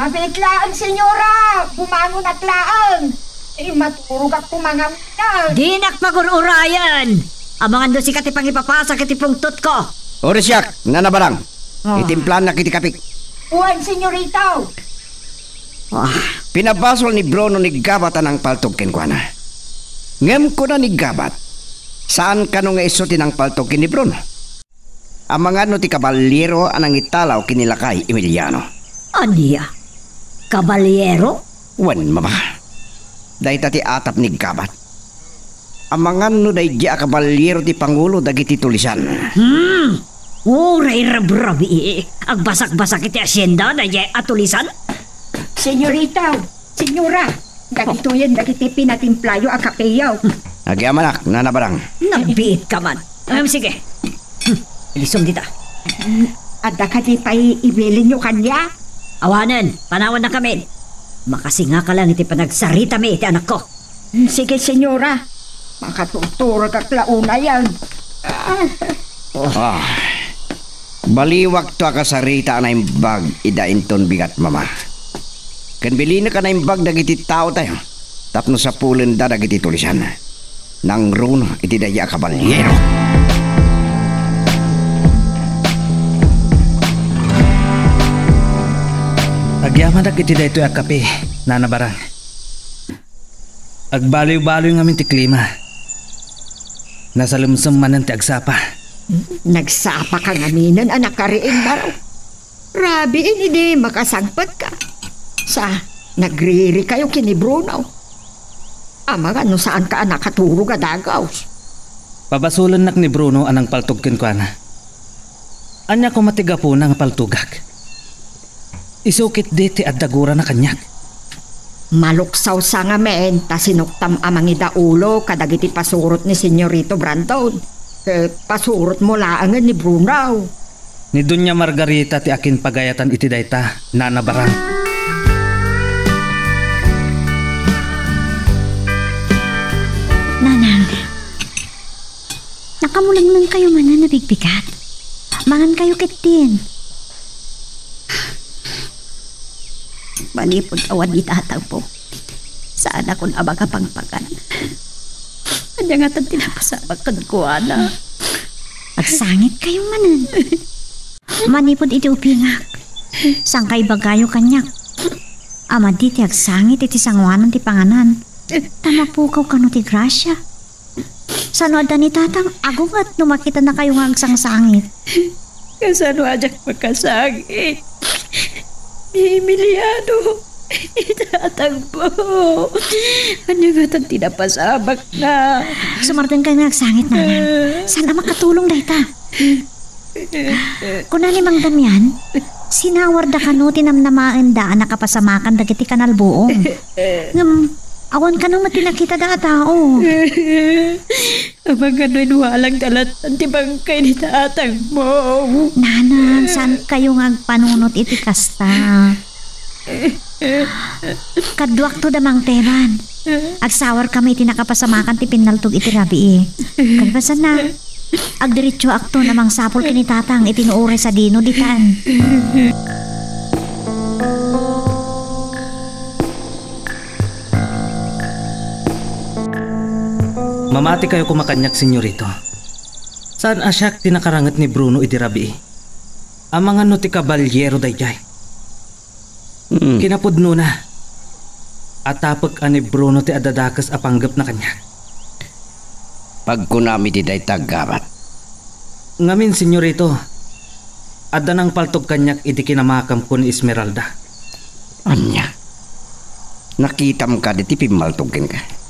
Mabiit laeng, senyora. Bumangonak laeng. Eh, maturogak koma ngarud. Dinak pagur-urayen. Amangan no sika ti pangipapasak iti pungtotko. Uray siak, Nana Barang. Ah. Itimplaannak iti kape. Wen, senyorito. Ah. Pinabasol ni Bruno ni Gabat a nangpaltog kenkuana. Ngem kuna ni Gabat, saan kano nga isu ti nangpaltog ken ni Bruno. Amangan no ti kabalyero a nangitalaw ken ni Lakay Emiliano. Ania? Kabalyero? Wen, Mama. Dayta ti atap ni Gabat. Amangan no daydiay a kabalyero ti pangulo dagiti tulisan. Hmm. Uray rabrabii, agbasakbasak iti asienda daydiay a tulisan? Senyorita, senyora, dagitoyen dagiti pinatimplayo a kapeyo. Agyamanak, Nana Barang. Nabiitka man. Em, sige. Hmm, ilisong dita. Adda kadi pay ibilinyo kaniak? Awanen, panawannakamin. Makasingaka laeng iti panagsaritami iti anakko. Sige, senyora. Makaturturogak la unayen. Ah. Baliwakto a kasarita a naimbag ida inton bigat, Mama. Ken bilinek a naimbag dagiti taotayo tapno sapulenda dagiti tulisan. Nangruna iti daydiay a kabalyero. Agyamanak iti daytoy a kape, Nana Barang. Agbaliwbaliw ngamin ti klima. Nasalemsem manen ti agsapa. Nagsapaka ngaminen a nakariing, Barang. Rabiin idi makasangpetka. Sa, nagririkayo ken ni Bruno. Amangan no saanka a nakaturog a dagaw. Pabasolennak ni Bruno a nangpaltog kenkuana. Ania koma ti gapuna nga paltogak? Isu ketdi ti adda gurana kaniak. Maluksaw sa ngamin ta sinuktam a mangidaulo kadagiti pasurot ni Senyorito Brandon. Eh, pasurotmo laengen ni Bruno. Ni Doña Margarita ti akinpagayatan iti dayta, Nana Barang. Nanang, nakamulengneng kayo manen a bigbigat. Mangan kayo ketdin. Manipud awan ni tatangmo, saanakon a makapangpangan. Ania ngatan ti napasamak kenkuana? Agsangit kayo manen. Manipud iti upingak, saan ka ibagayo kaniak a madi ti agsangit iti sanguanan ti panganan, ta mapukaw kano ti grasia. Sano adda ni tatang agunget no makitanakayo nga agsangsangit? Kasano a diak makasangit? Ni Emiliano, itatangmo. Ania ngatan ti napasamakna? Sumardeng kayo nga agsangit, Nanang. Saan a makatulong dayta? Kuna ni Mang Damian, sinawarda kano ti namnamaenda a nakapasamakan dagiti kanalbuong. Ngem, Awan kano met ti nakitada a tao. Amangan no inwalag da lattan ti bangkay ni tatangmo. Nanang, saan kayo nga agpanunot iti kasta? Kaduakto da Mang Teban. Agsawar kami iti nakapasamakan ti pinnaltog iti rabii. Kalpasanna, agdiretsoakton a mangsapul ken ni Tatang iti no uray sadino ditan. Mamati kayo koma kaniak, senyorito. Saan a siak ti nakaranget ni Bruno idi rabii? Amangan no ti kabalyero daydiay. Hmm. Kinapudnona, atapek a ni Bruno ti adda dakes a panggepna kaniak. Pagkunam iti dayta, Gabat. Ngamin, senyorito, adda nangpaltog kaniak idi kinamakamko ni Esmeralda. Ania? Nakitam kadi ti pimmaltog kenka?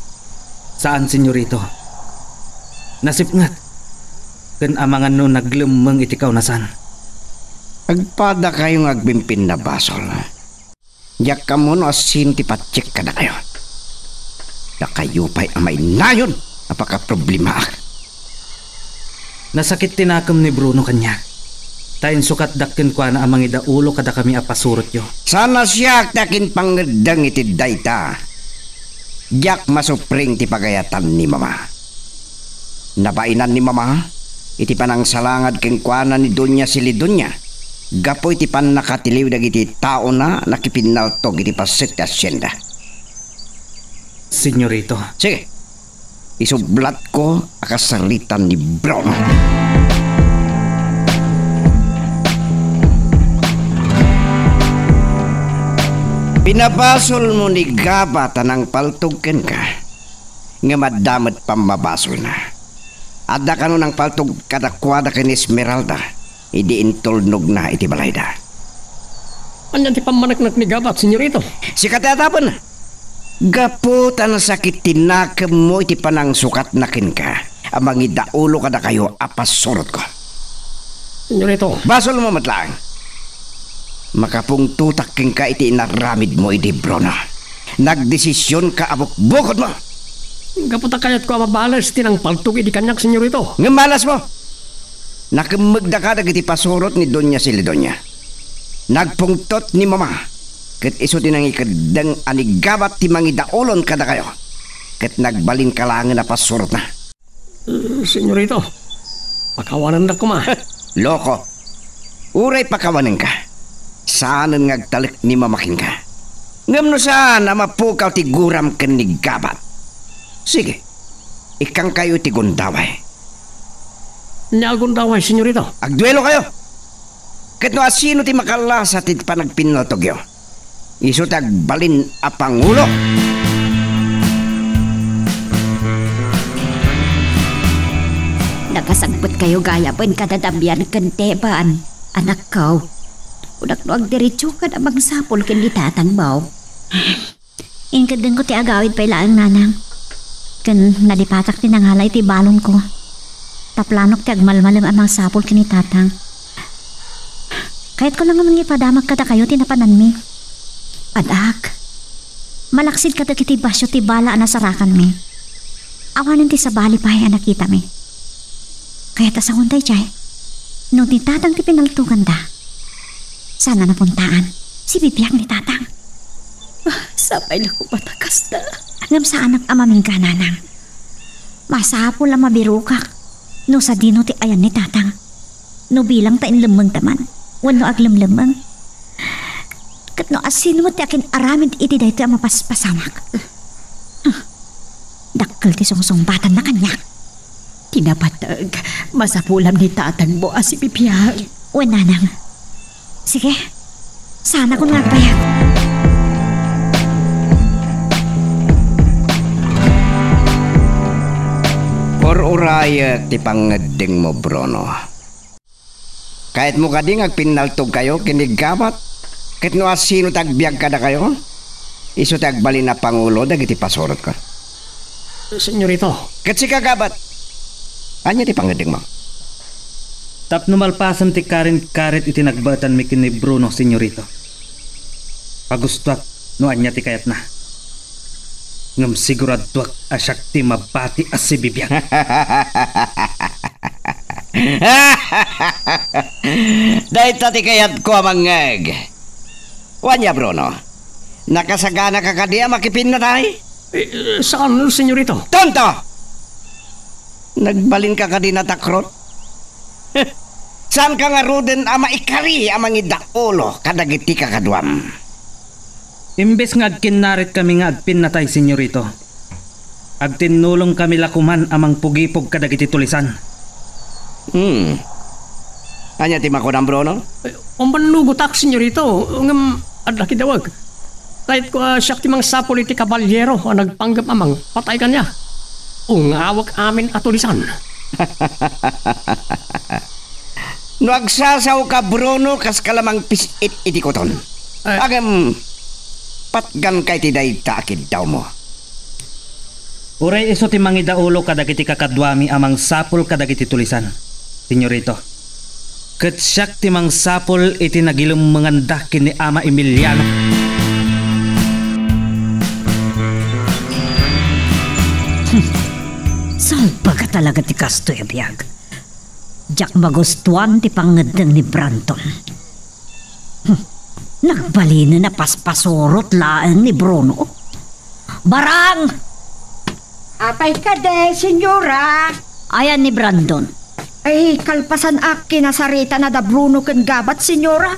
Saan, senyorito. Nasipnget. Ken amangan no naglemmeng iti kaunasan. Agpadakayo nga agpimpinnabasol. Diak ammo no asino ti patiek kadakayo. Dakayo pay a mainayon a pakaproblemaak. Nasakit ti nakem ni Bruno kaniak, ta insukatdak kenkuana a mangidaulo kadakami a pasurotyo. Saan a siak ti akinpangeddeng iti dayta. Diak masupring ti pagayatan ni Mama. Nabainan ni Mama iti panangsalangad kenkuana ni Doña Celidonia gapu iti pannakatiliw dagiti taona nakipinnaltog iti paset ti asienda. Senyorito. Sige. Isublatko a kasaritan ni Bruno. Pinabasolmo ni Gabat a nangpaltog kenka. Ngem adda met pammabasolna. Adda kano nangpaltog kadakuada ken Esmeralda idi intulnogna iti balayda. Ania ti pammaneknek ni Gabat, senyorito? Sika ti atapenna. Gapu ta nasakit ti nakemmo iti panangsukatna kenka a mangidaulo kadakayo a pasurotko. Senyorito. Basolmo met laeng. Makapungtotak kenka iti inaramidmo idi Bruno. Nagdesisionka a bukbukotmo. Gapu ta kayatko a mabales ti nangpaltog idi kaniak, senyorito. Ngem malasmo. Nakemmegdaka dagiti pasurot ni Doña Celidonia. Nagpungtot ni Mama, ket isu ti nangikeddeng a ni Gabat ti mangidaulon kadakayo, ket nagbalinka laengen a pasurotna. Eh, senyorito, pakawanendak koma. Loko. Uray pakawanenka, saanen nga agtalek ni Mama kenka. Ngem no saan a mapukaw ti guram ken ni Gabat, sige, ikkankayo iti gundaway. Ania a gundaway, senyorito? Agduelokayo. Ket no asino ti makallasa ti panagpinnaltogyo, isu ti agbalin a pangulo. Nakasagpetkayo gayam ken kadadabian ken Teban, anakko. Kunak no agdiretsokan a mangsapul ken ni tatangmo. Inkeddengko ti agawid pay laeng, nanang. Ken nalipatak ti nangala iti balonko. Ta planok ti agmalmalem a mangsapul ken ni tatang. Kayatko la nga mangipadamak kadakayo ti napananmi. Anak, malaksid kadagiti basio ti bala a nasarakanmi. Awanen ti sabali pay a nakitami. Kayat a sawen daydiay, no ni tatang ti pinaltoganda, saan a napuntaan, sibibiag ni tatang. Ah, sapay la koma ta kasta. Ngem saanak a mamingga, nanang. Masapul a mabirokak no sadino ti ayan ni tatang. No bilang ta inlemmengta man, wenno aglemlemmeng. Ket no asino met ti akin-aramid iti daytoy a mapaspasamak. Dakkel ti sungsungbatanna kaniak. Ti napateg, masapulam ni tatangmo a sibibiag. Wen, nanang. Sige, saanakon nga agbayag. Ur-urayek ti pangngeddengmo, Bruno. Kayatmo kadi nga agpinnaltogkayo ken ni Gabat? Ket no asino ti agbiag kadakayo, isu ti agbalin a pangulo dagiti pasurotko. Senyorito. Ket sika, Gabat, ania ti pangngeddengmo? Tapno malpasen ti karin-karit iti nagbaetanmi ken ni Bruno, senyorito. Pagustoak no ania ti kayatna. Ngem siguraduak a siak ti mabati a sibibiag. Dayta ti kayatko a mangngeg. Wen, Bruno, nakasaganaka kadi a makipinnatay? Eh, saan, senyorito? Tonto! Nagbalinka kadi natakrot? Saanka ngaruden a maikari a mangidaulo kadagiti kakaduam? Imbes nga agkinnaritkami nga agpinnatay, senyorito, agtinnulongkami la koman a mangpugipog kadagiti tulisan. Hmm. Ania ti makunam, Bruno? Eh, umbannugotak, senyorito, ngem adda kidawag. Kayatko a siak ti mangsapul iti kabaliero a nagpanggep a mangpatay kaniak. Ungawek amin a tulisan. No agsasaoka, Bruno, kaska la mangpis-it iti kuton. Eh. Ngem, patganka iti dayta a kiddawmo. Uray isu ti mangidaulo kadagiti kakaduami a mangsapul kadagiti tulisan, senyorito. Ket siak ti mangsapul iti nagilemmenganda ken ni Ama Emiliano. Salbaga talaga ti kastoy a biag. Diak magustuan ti pangngeddeng ni Brandon. Hmm. Nagbalinen a paspasurot laeng ni Bruno. Barang! Apay kadi, senyora? Ayan ni Brandon. Ay, kalpasan a kinasaritana da Bruno ken Gabat, senyora.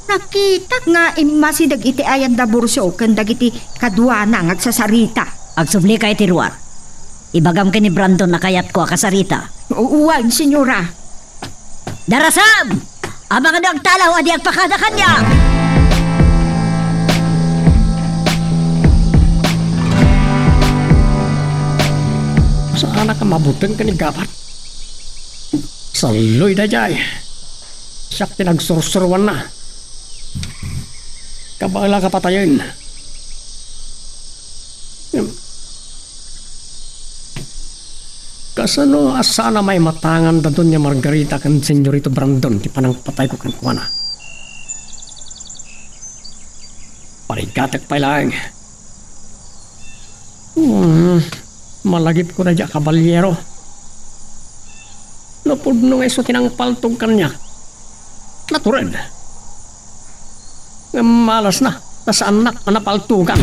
Nakitak nga immasideg iti ayan da Burso ken dagiti kaduana nga agsasarita. Agsublika iti ruar. Ibagam ken ni Brandon a kayatko a kasarita. U-, uwan, senyora. Darasam! Amangan no agtalaw a di agpakada kaniak! Saanak a mabuteng ken ni Gabat. Salloy daydiay. Siak ti nagsursuruanna. Kabaelak a patayen. Ngem, kasano a saan a maimatangan da Doña Margarita ken Senyorito Brandon ti panangpatayko kenkuana? Parigatek pay laeng. Hmm, malagipko daydiay a kabaliero. No pudno nga isu ti nangpaltog kaniak, natured. Ngem malasna, ta saannak a napaltogan.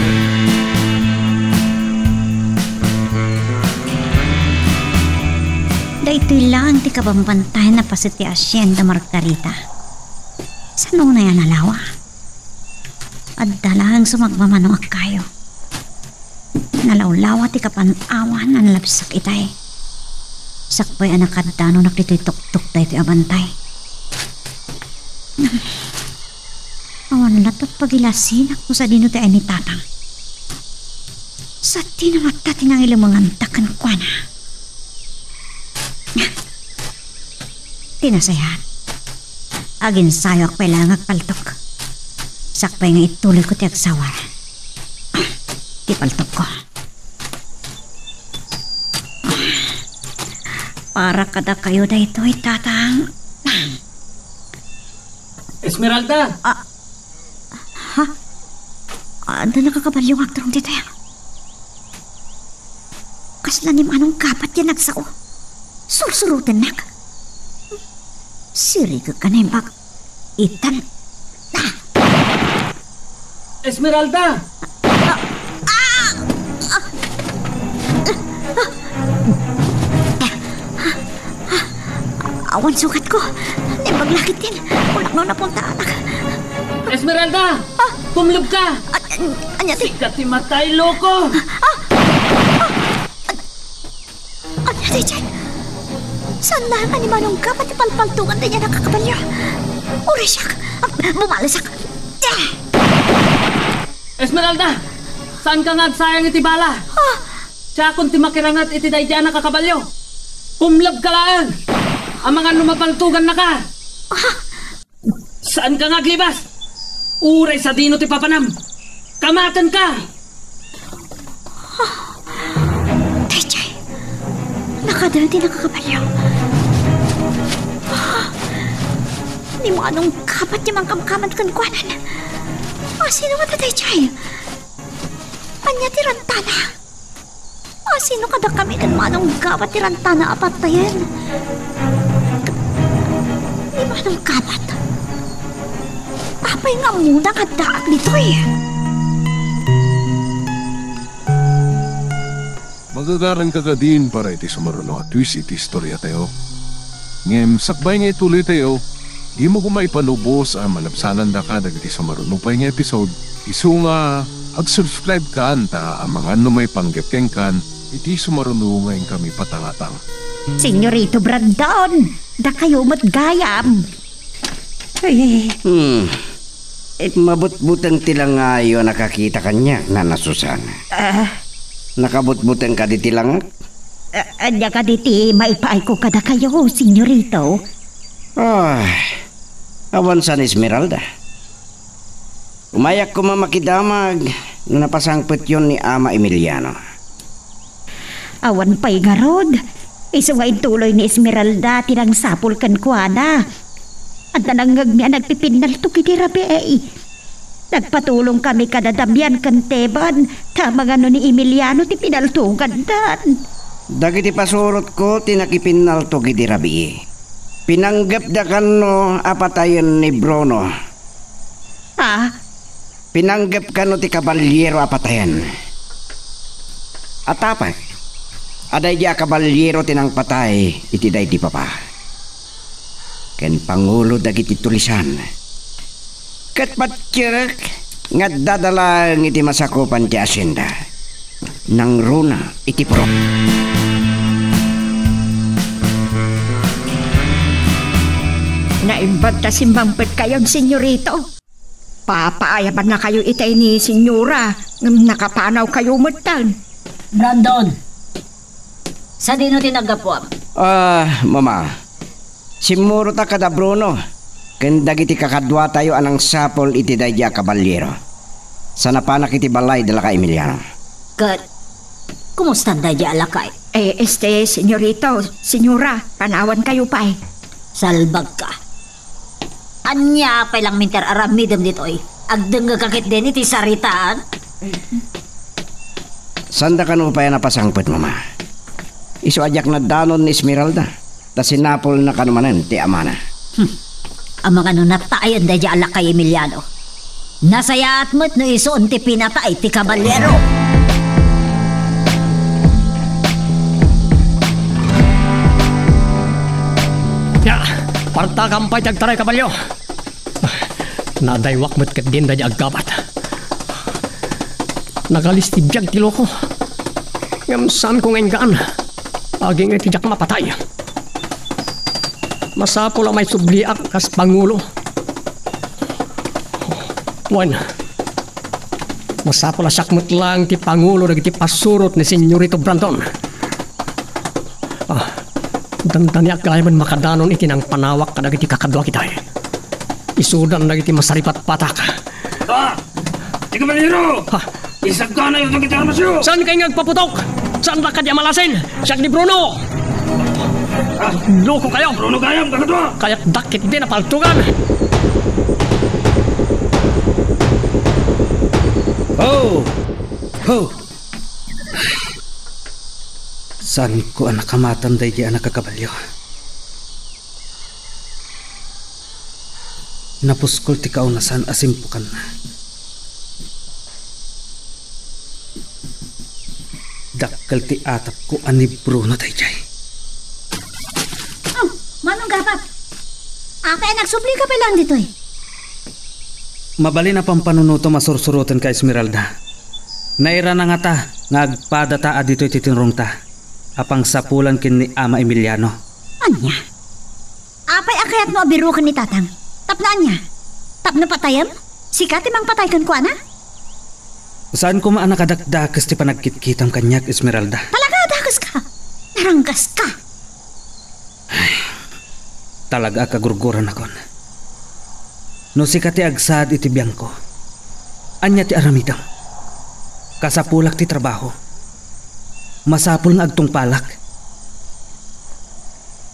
Daytoy laeng ti kabambantayan a paset ti asienda, Margarita. Saan unay a nalawa? Adda laeng sumagmamano a kayo. Nalawlawa ti kapan-awan a nalabsak itay. Sakbay a nakaddanunak ditoy tuktok daytoy a bantay. Awan latta pagilasinak no sadino ti ay ni Tatang. Sadino latta ti nangilemenganda kenkuana. Ti nasayaat, aginsayoak pay laeng agpaltok. Sakbay nga ituloyko ti agsawar ti paltokko. Para kadakayo daytoy, Tatang. Esmeralda! Ah, ha? Adda nakakabalio nga agturong ditoy. Kasla ni Manong Gabat ti nagsao. Sursurotennak. Sirigek a naimbag. Itan. Ah! Esmeralda! Ah! Ah! Ah! Awan sugatko. Naimbag la ketdin. Kunak no napuntaanak. Esmeralda! Ah! Pumlubka! An-, an-, ania ti? Sika ti matay, loko! Ah! Ah! Ania daydiay? Saan laeng a ni Manong Gabat ti palpaltogan daydiay a kakabalio? Uray siak! Ah, bumalisak! Ah! Esmeralda! Saanka nga agsayang iti bala? Ah! Siakon ti makiranget iti daydiay a kakabalio. Pumlebka laeng! Amangan no mapaltogannaka! Ah! Saanka nga aglibas? Uray sadino ti papanam, kamatenka! Daydiay, nakadal ti nakakabalio. Ni Manong Gabat ti mangkamkamad kenkuanan. Asino ngata daydiay? Ania ti rantana? Asino kadakami ken Manong Gabat ti rantana a patayen? Ni Manong Gabat? Apay nga ammona nga addaak ditoy? Magagaranka kadin para iti sumaruno a twist iti istoriatayo. Ngem sakbay nga ituloytayo, dimo koma ipanubos a malabsanandaka dagiti sumaruno pay nga episode, isu nga ag-subscribe kan ta amangan no maipanggep kenkan iti sumaruno nga inkami patangatang. Senyorito Brandon, dakayo met gayam. Ay. Hmm. Eh, mabutbuteng ti langayo a nakakita kaniak, Nana Susana. Ah. Nakabutbuteng kadi ti langak? Ah, ania kadi ti maipaayko kadakayo, Senyorito? Ah, awan saan, Esmeralda. Umayak koma makidamag no napasangpetyon ni Ama Emiliano. Awan pay ngarud, isu nga intuloy ni Esmeralda ti nangsapul kenkuana. Adda nangngegmi a nagpipinnaltok iti rabii. Nagpatulongkami kada Damian ken Teban, ta amangan no ni Emiliano ti pinaltogandan. Dagiti pasurotko ti nakipinnaltok iti rabii. Pinanggepda kano a patayen ni Bruno. Ah? Pinanggep kano ti kabalyero a patayen. Atapek, adda idi a kabalyero ti nangpatay iti daydi papa ken pangulo dagiti tulisan. Ket patiek nga adda da laeng iti masakupan ti asienda. Nangruna iti purot. Naimbag ta simmangpetkayon, Senyorito. Papaayabannakayo itay ni Senyora, ngem nakapanawkayo metten. Brandon, sadino ti naggapuam? Ah, Mama, simmurotak kada Bruno ken dagiti kakaduatayo a nangsapul iti daydi a kabalyero. Sanapanak iti balay da laka Emiliano. Ket, kumustan daydi a lakay? Eh, este, senyorito, senyora, panawankayo pay. Salbagka. Ania pay lang minter aramidem ditoy? Agdengngegka ketdin iti saritaan? Sanda kano pay a napasangpet, Mama. Isu a diak naddanon ni Esmeralda, ta sinapulna kano manen ti amana. Hmm. Amangan no natayen daydi a lakay Emiliano. Nasayaat met no isu ti pinatay ti kabalyero. Ya, partakam pay ti agtaray, kabalyo. Nadaywak met ketdin daydi aggabat. Nagalis ti biag ti loko. Ngem saanko nga inggaan. Agingga ti diak mapatay. Masapul a maisubliak kas pangulo. Wen, masapul a siak met laeng ti pangulo dagiti pasurot ni Senyorito Brandon. Ah, dandaniak gayam makadanon iti nangpanawak kadagiti kakaduak itay. Isudan dagiti masaripatpatak. Ah! Ti kabalero! Ha? Isaganayto dagiti armasyo! Saan kay nga agpaputok? Saan la kadi a malasin? Siak ni Bruno! Ah! Loko kayo! Bruno gayam, kakadua! Kayak dakit din napaltugan! Ho! Ho! Saanko a nakamatan daydi a nakakabalyo. Napuskol ti kaunasan a simpukanna. Dakkel ti atapko a ni Bruno daydiay. Oh, Manong Gabat! Apay a nagsublika pay laeng ditoy? Mabalin a pampanunotam a sursurotenka, Esmeralda. Nairana ngata nga agpadata a ditoy ti tinrongta a pangsapulan ken ni Ama Emiliano. Ania? Apay a kayatmo a biroken ni Tatang? Tapno ania? Tapno patayem? Sika ti mangpatay kenkuana? Saan koma a nakadakdakes ti panagkitkitam kaniak, Esmeralda. Talaga a dakeska! Naranggaska! Ay, talaga a kagurguranakon. No sika ti agsaad iti biangko, ania ti aramidem? Kasapulak ti trabaho. Masapul nga agtungpalak.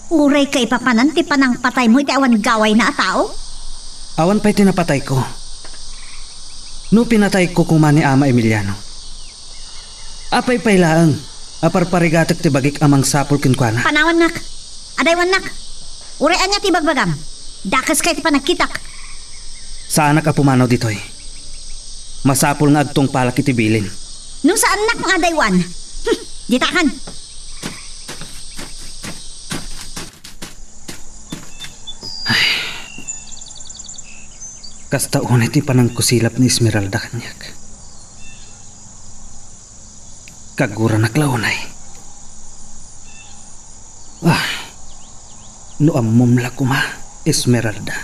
Uray kaipapanan ti panangpataymo iti awan gawayna a tao? Awan pay ti napatayko. No pinatayko koma ni Ama Emiliano, apay pay laeng Aparparigatek ti bagik a mangsapul kenkuana. Panawannak. Adaywannak. Uray ania ti ibagbagam? Dakeska iti panagkitak. Saanak a pumanaw ditoy. Masapul nga agtungpalak iti bilin. No saannak nga adaywan. Hmm, ditakan. Ay. Kasta unay ti panangkusilap ni Esmeralda kaniak. Kaguranak la unay. Ah, no ammom la koma, Esmeralda.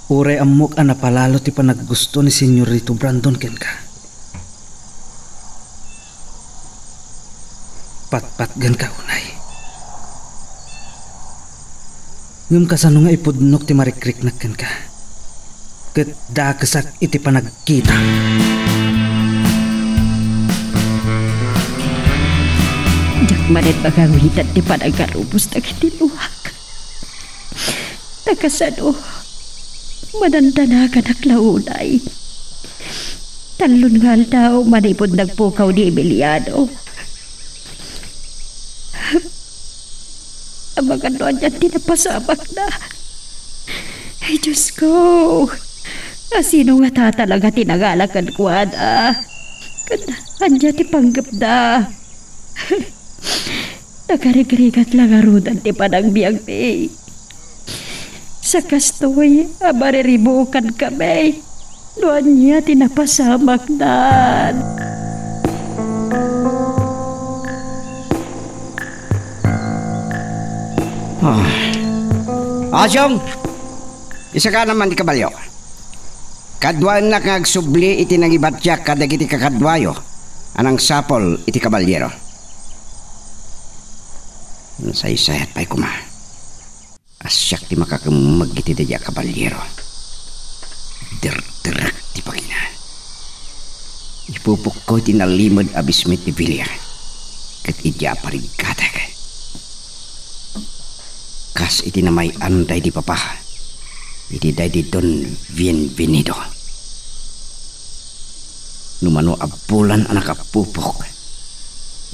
Uray ammok a napalalo ti panaggusto ni Senyorito Brandon kenka. Patpatgenka unay. Ngem kasano nga ipudnok ti marikriknak kenka? Ket dakesak iti panagkita. Diak manen mangawitan ti panangarubos dagiti luak. Ta kasano, manandanaganak la unay. Tallon nga aldaw manipud nagpukaw ni Emiliano. Amangan no anian ti napasamakna. Ay, Diyos ko, asino nga tatalaga ti nangala kenkuana? Ket ania ti panggepna? Nagarigrigat la ngaruden ti panagbiagmi. Sakastoy a mariribukankami no ania ti napasamaknan. Ah. Ajong! Isakana man ti kabalio. Kaduaennak nga agsubli iti nangibatiak kadagiti kakaduayo a nangsapul iti kabaliero. Nasaysayat pay koma. A siak ti makakemmeg iti daydiay a kabaliero. Derderek ti bagina. Ipupokko iti nalimed a bismit ti bilia ket idiay a parigatek. Kas iti namay-an daydi papa iti daydi Don Bienvenido. No mano a bulan a nakapupok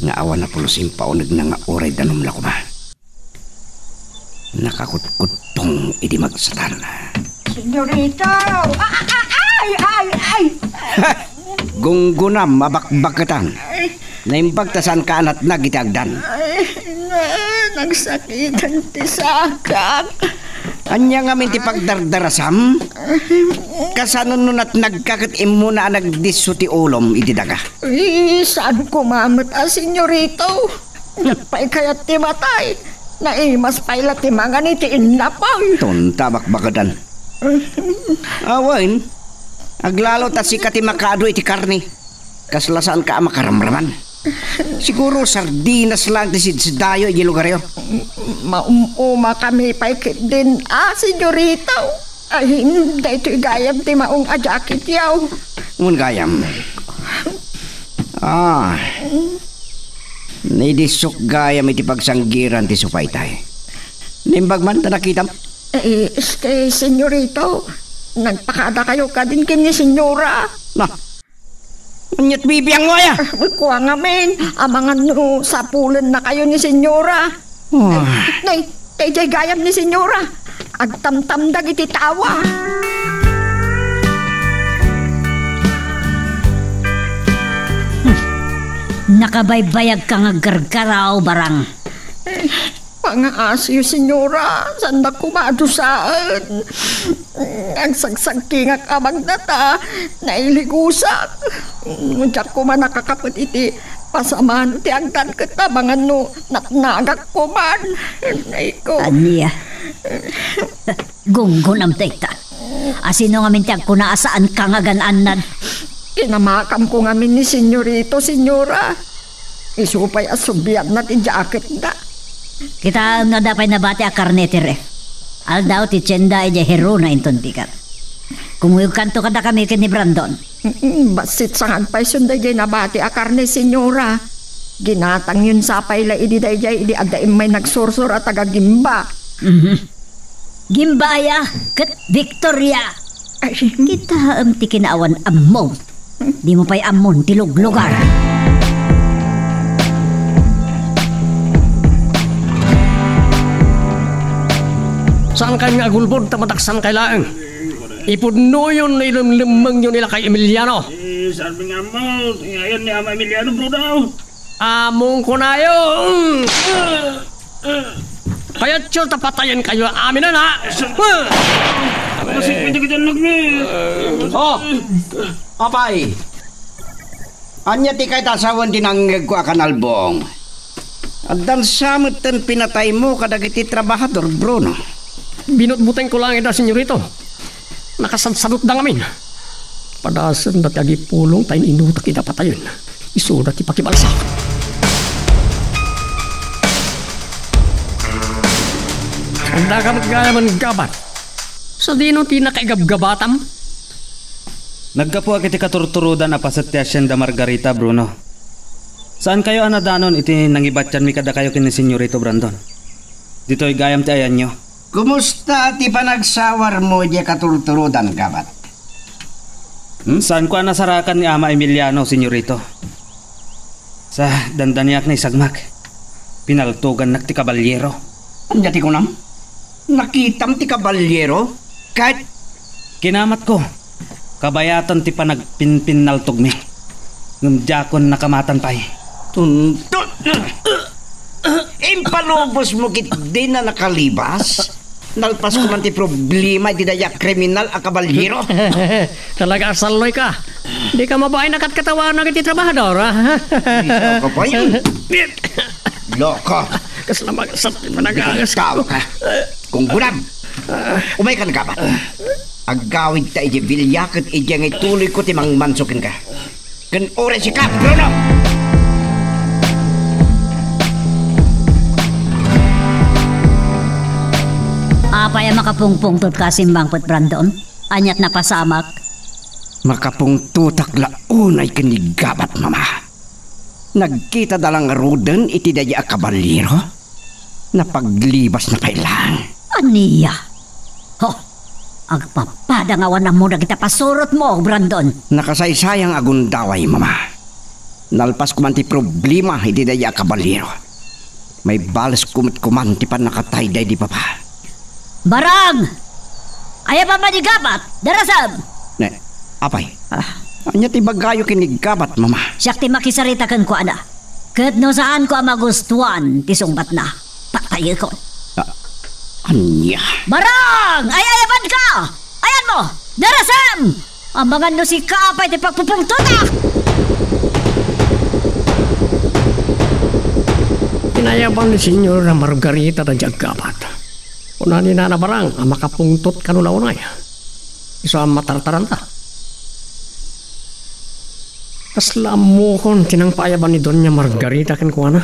nga awan a pulos impaunegna nga uray danum la koma. Nakakutkuttong idi magsatan. Senyorito! Ah, ah, ah, ay, ay, ay! Gunggunam a bakbaketan. Ay. Naimbag ta saanka a natnag iti agdan. Ay, na-, nagsakitan ti sakak. Ania ngamin ti pagdardarasam? Kasano no natnagka ket immuna a nagdisso ti ulom iti daga? Ay, saan koma met a, senyorito? Nagpaykayat ti matay. Naimas pay la ti mangan iti innapoy. Tonta, bakbaketan. Awan, aglalo ta sika ti makaadu iti karne. Kasla saanka a makaramraman. Siguro sardinas lang ti sidsidayo iti lugaryo. Maum-umakami pay ketdin a, senyorito. Ay, daytoy gayam ti maong a jacketyo. Ngem gayam. Ah. Naidissok gayam iti pagsanggiran ti supaytay. Naimbag man ta nakitam? Eh, este, senyorito, nagpakadakayo kadin ken ni senyora. Na, aniat bibiangmo aya? Ah, kua ngamin, amangan no sapulennakayo ni senyora. Ah. Nay, tay jay gayam ni senyora. Agtamtamdag iti tawa. Nakabaybayagka nga aggargaraw, Barang. Pangaasiyo, senyora, saandak koma a dusaen. Agsagsagkingak a magna ta nailigusak. Diak koma nakakapet iti pasamano ti agdan ket amangan no natnagak koman. Ay ko. Ania? Gunggonam dayta. Asino ngamin ti agkuna a saanka nga agan-annad? Kinamakamko ngamin ni senyorito, senyora. Isu pay a sublianna ti jacketna. Kitaem no adda pay nabati a karne ti ref. Aldaw ti tienda idiay Gerona inton bigat. Kumuyogkanto kadakami ken ni Brandon. Mm, bassit sangagpayson daydiay nabati a karne, senyora. Ginatangyon sa pay la idi daydiay idi adda immay nagsursor a taga-Gimba. Mhm. Gimba aya ket Victoria. Ay. Kitaem ti kinaawan-ammom. Dimo pay ammon ti luglugar. Saankayon nga agulbod ta madaksankayo laeng. Ipudnoyon no ilemlemmengyo ni Lakay Emiliano. Eh, saan mi nga ammo? Ngayon ni Ama Emiliano, bro, daw. Among kunayo. Kayatyo ta patayenkayo amin, ha? Kasi pwede kita nagmi. Oh, apay. Ania ti kayat a sawen ti nangngegko a kanalbong? Addan sa metten pinataymo kadagiti trabahador, Bruno. Binutbutengko laeng ida, senyorito. Nakasadsadotda ngamin. Padasenda ti agipulong ta in-inutak ida patayen. Isuda ti pakibalsak. Adda ka met gayam a gabat. Sadino ti nakaigabgabatam? Naggapuak iti katurturodan a paset ti Hacienda Margarita, Bruno. Saankayo a nadanon iti nangibatianmi kadakayo ken ni Senyorito Brandon. Ditoy gayam ti ayanyo. Kumusta ti panagsawarmo idiay katurturodan, gabat? Hmm, saanko a nasarakan ni Ama Emiliano, senyorito. Sa dandaniak na isagmak, pinaltogannak ti kabalyero. Ania ti kunam? Nakitam ti kabalyero? Ket kinamatko. Kabayatan ti panagpinpinnaltogmi. Ngem diakon nakamatan pay. Tuntun! Impalubosmo ketdi na nakalibas? Nalpas koman ti problema iti daydi a kriminal a kabalyero. Talaga a salloy ka. Di ka mabain a katkatawanak iti trabahador, a? Isa ka pa yun. Loko. Kasla magasat ti panagangas. Tao ka. Kung gunam, umay ka na, gabat. Agawid ta iti bilya ket idiay nga ituloyko ti mangmanso kenka. Ken uray sika, Bruno! Apay a makapungpungtot ka, Simbang Pet Brandon? Aniat napasamak? Makapungtotak la unay ken ni gabat, Mama. Nagkitada la ngaruden iti daydi a kabalyero. Napaglibasna pay laeng. Ania? Ho! Agpapada nga awan ammo dagiti pasurotmo, Brandon. Nakasaysayang a gundaway, Mama. Nalpas koman ti problema iti daydi a kabalyero. Maibalesko met koman ti pannakatay daydi baba. Barang! Ayaban man ni gabat! Darasem! Ne, apay. Ah. Ania ti ibagayo ken ni gabat, Mama? Siak ti makisarita kenkuana. Ket no saanko a magustuan ti sungbatna, patayekon. Ah, ania? Barang! Ay-ayabanka! Ayanmo! Darasem! Amangan no sika pay ti pagpupungtotak! Inayaban ni Señora Margarita daydi a gabat. Kuna ni Nana Barang a makapungtot kano la unay. Isu a matartaranta. Kasla ammokon ti nangpaayaban ni Doña Margarita kenkuana.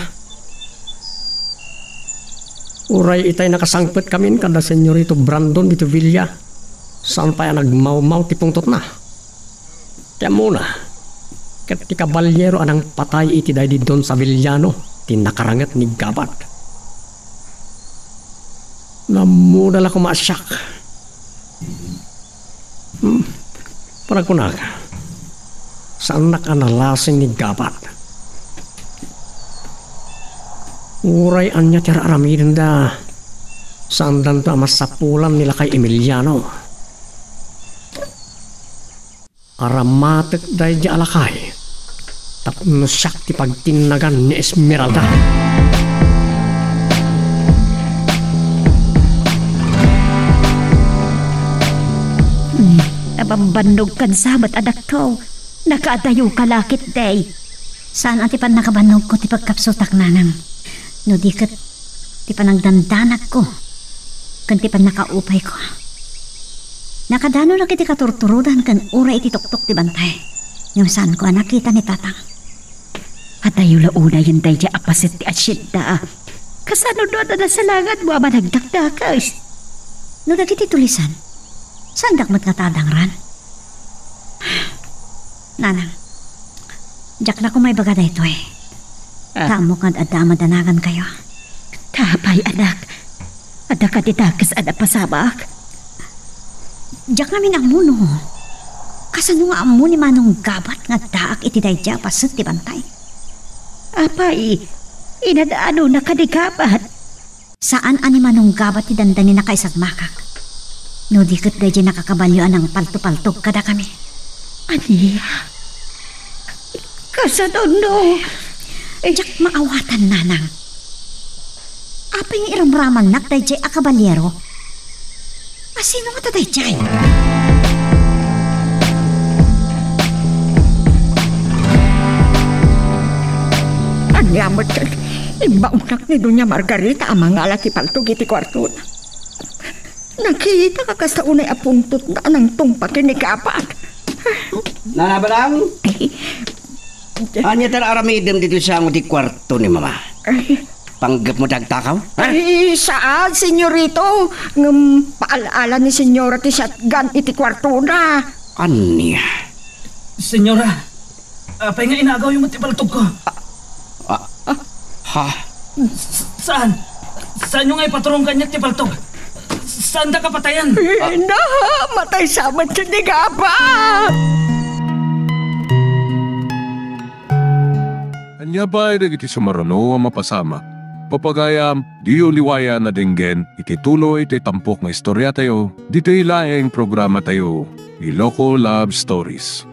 Uray itay nakasangpetkamin kada Señorito Brandon ditoy villa, saan pay a nagmawmaw ti pungtotna. Ti ammona, ket ti kabalyero a nangpatay iti daydi Don Saviliano ti nakaranget ni gabat. Nammona la koma a siak. Hmm, para kunak, saannak a nalasin ni gabat. Uray ania ti ar-aramidenda, saandanto a masapulan ni lakay Emiliano. Aramatek daydi a lakay tapno siak ti pagtinnagan ni Esmeralda. Hmm, nabambannogkan sa met, anakko. Nakaadayoka la ketdi. Saan a ti pannakabannogko ti pagkapsutak, nanang. No di ket ti panagdandanagko ken ti pannakaupayko. Nakadanonak iti katurturodan ken uray iti tuktok ti bantay. Ngem saanko a nakita ni Tatang. Adayo la unayen daydi a paset ti asienda. Kasano no adda nasalanganmo a managdakdakes? No dagiti tulisan, saandak met nga tadangran? Nanang, diak la koma ibaga daytoy. Ah. Ta ammok nga adda a madanagankayo. Ta apay, anak? Adda kadi dakes a napasamak? Diak ngamin ammo no. Kasano nga ammo ni Manong Gabat nga addaak iti daydiay a paset ti bantay? Apay, inad-anona kadi Gabat? Saan a ni Manong Gabat ti dandani nakaisagmakak. No di ket daydiay nakakabalio a nangpaltopaltog kadakami. Ania? Kasano no? Eh, diak maawatan, nanang. Apay nga iramramannak daydiay a kabalyero? A sino nga ta daydiay? Ania met ket, imbaonak ni Doña Margarita a mangala ti paltog iti kuartona. Nakita ka kasta unay a puntotna a nangtungpal ken ni Gabat. Nanabanang? Ania ti aramidem ditoy sango ti kuarto ni Mama? Ay. Panggepmo ti agtakaw? Ha? Ay, saan, senyorito. Ngem paal-ala ni senyora ti shotgun iti kuartona. Ania? Senyora, apay nga inagawyo met ti paltogko? Ah, ah, ha? S-, saan? Saanyo nga ipatron kaniak ti paltog? Saanda kapatayan? Ay, na, matay sa met ken ni Gabat! Ania pay dagiti sumaruno a mapasamak? Papagayam, diyo liwayan a denggen iti tuloy ti tampok nga istoriatayo, ditoy laeng programatayo, Iloko Love Stories.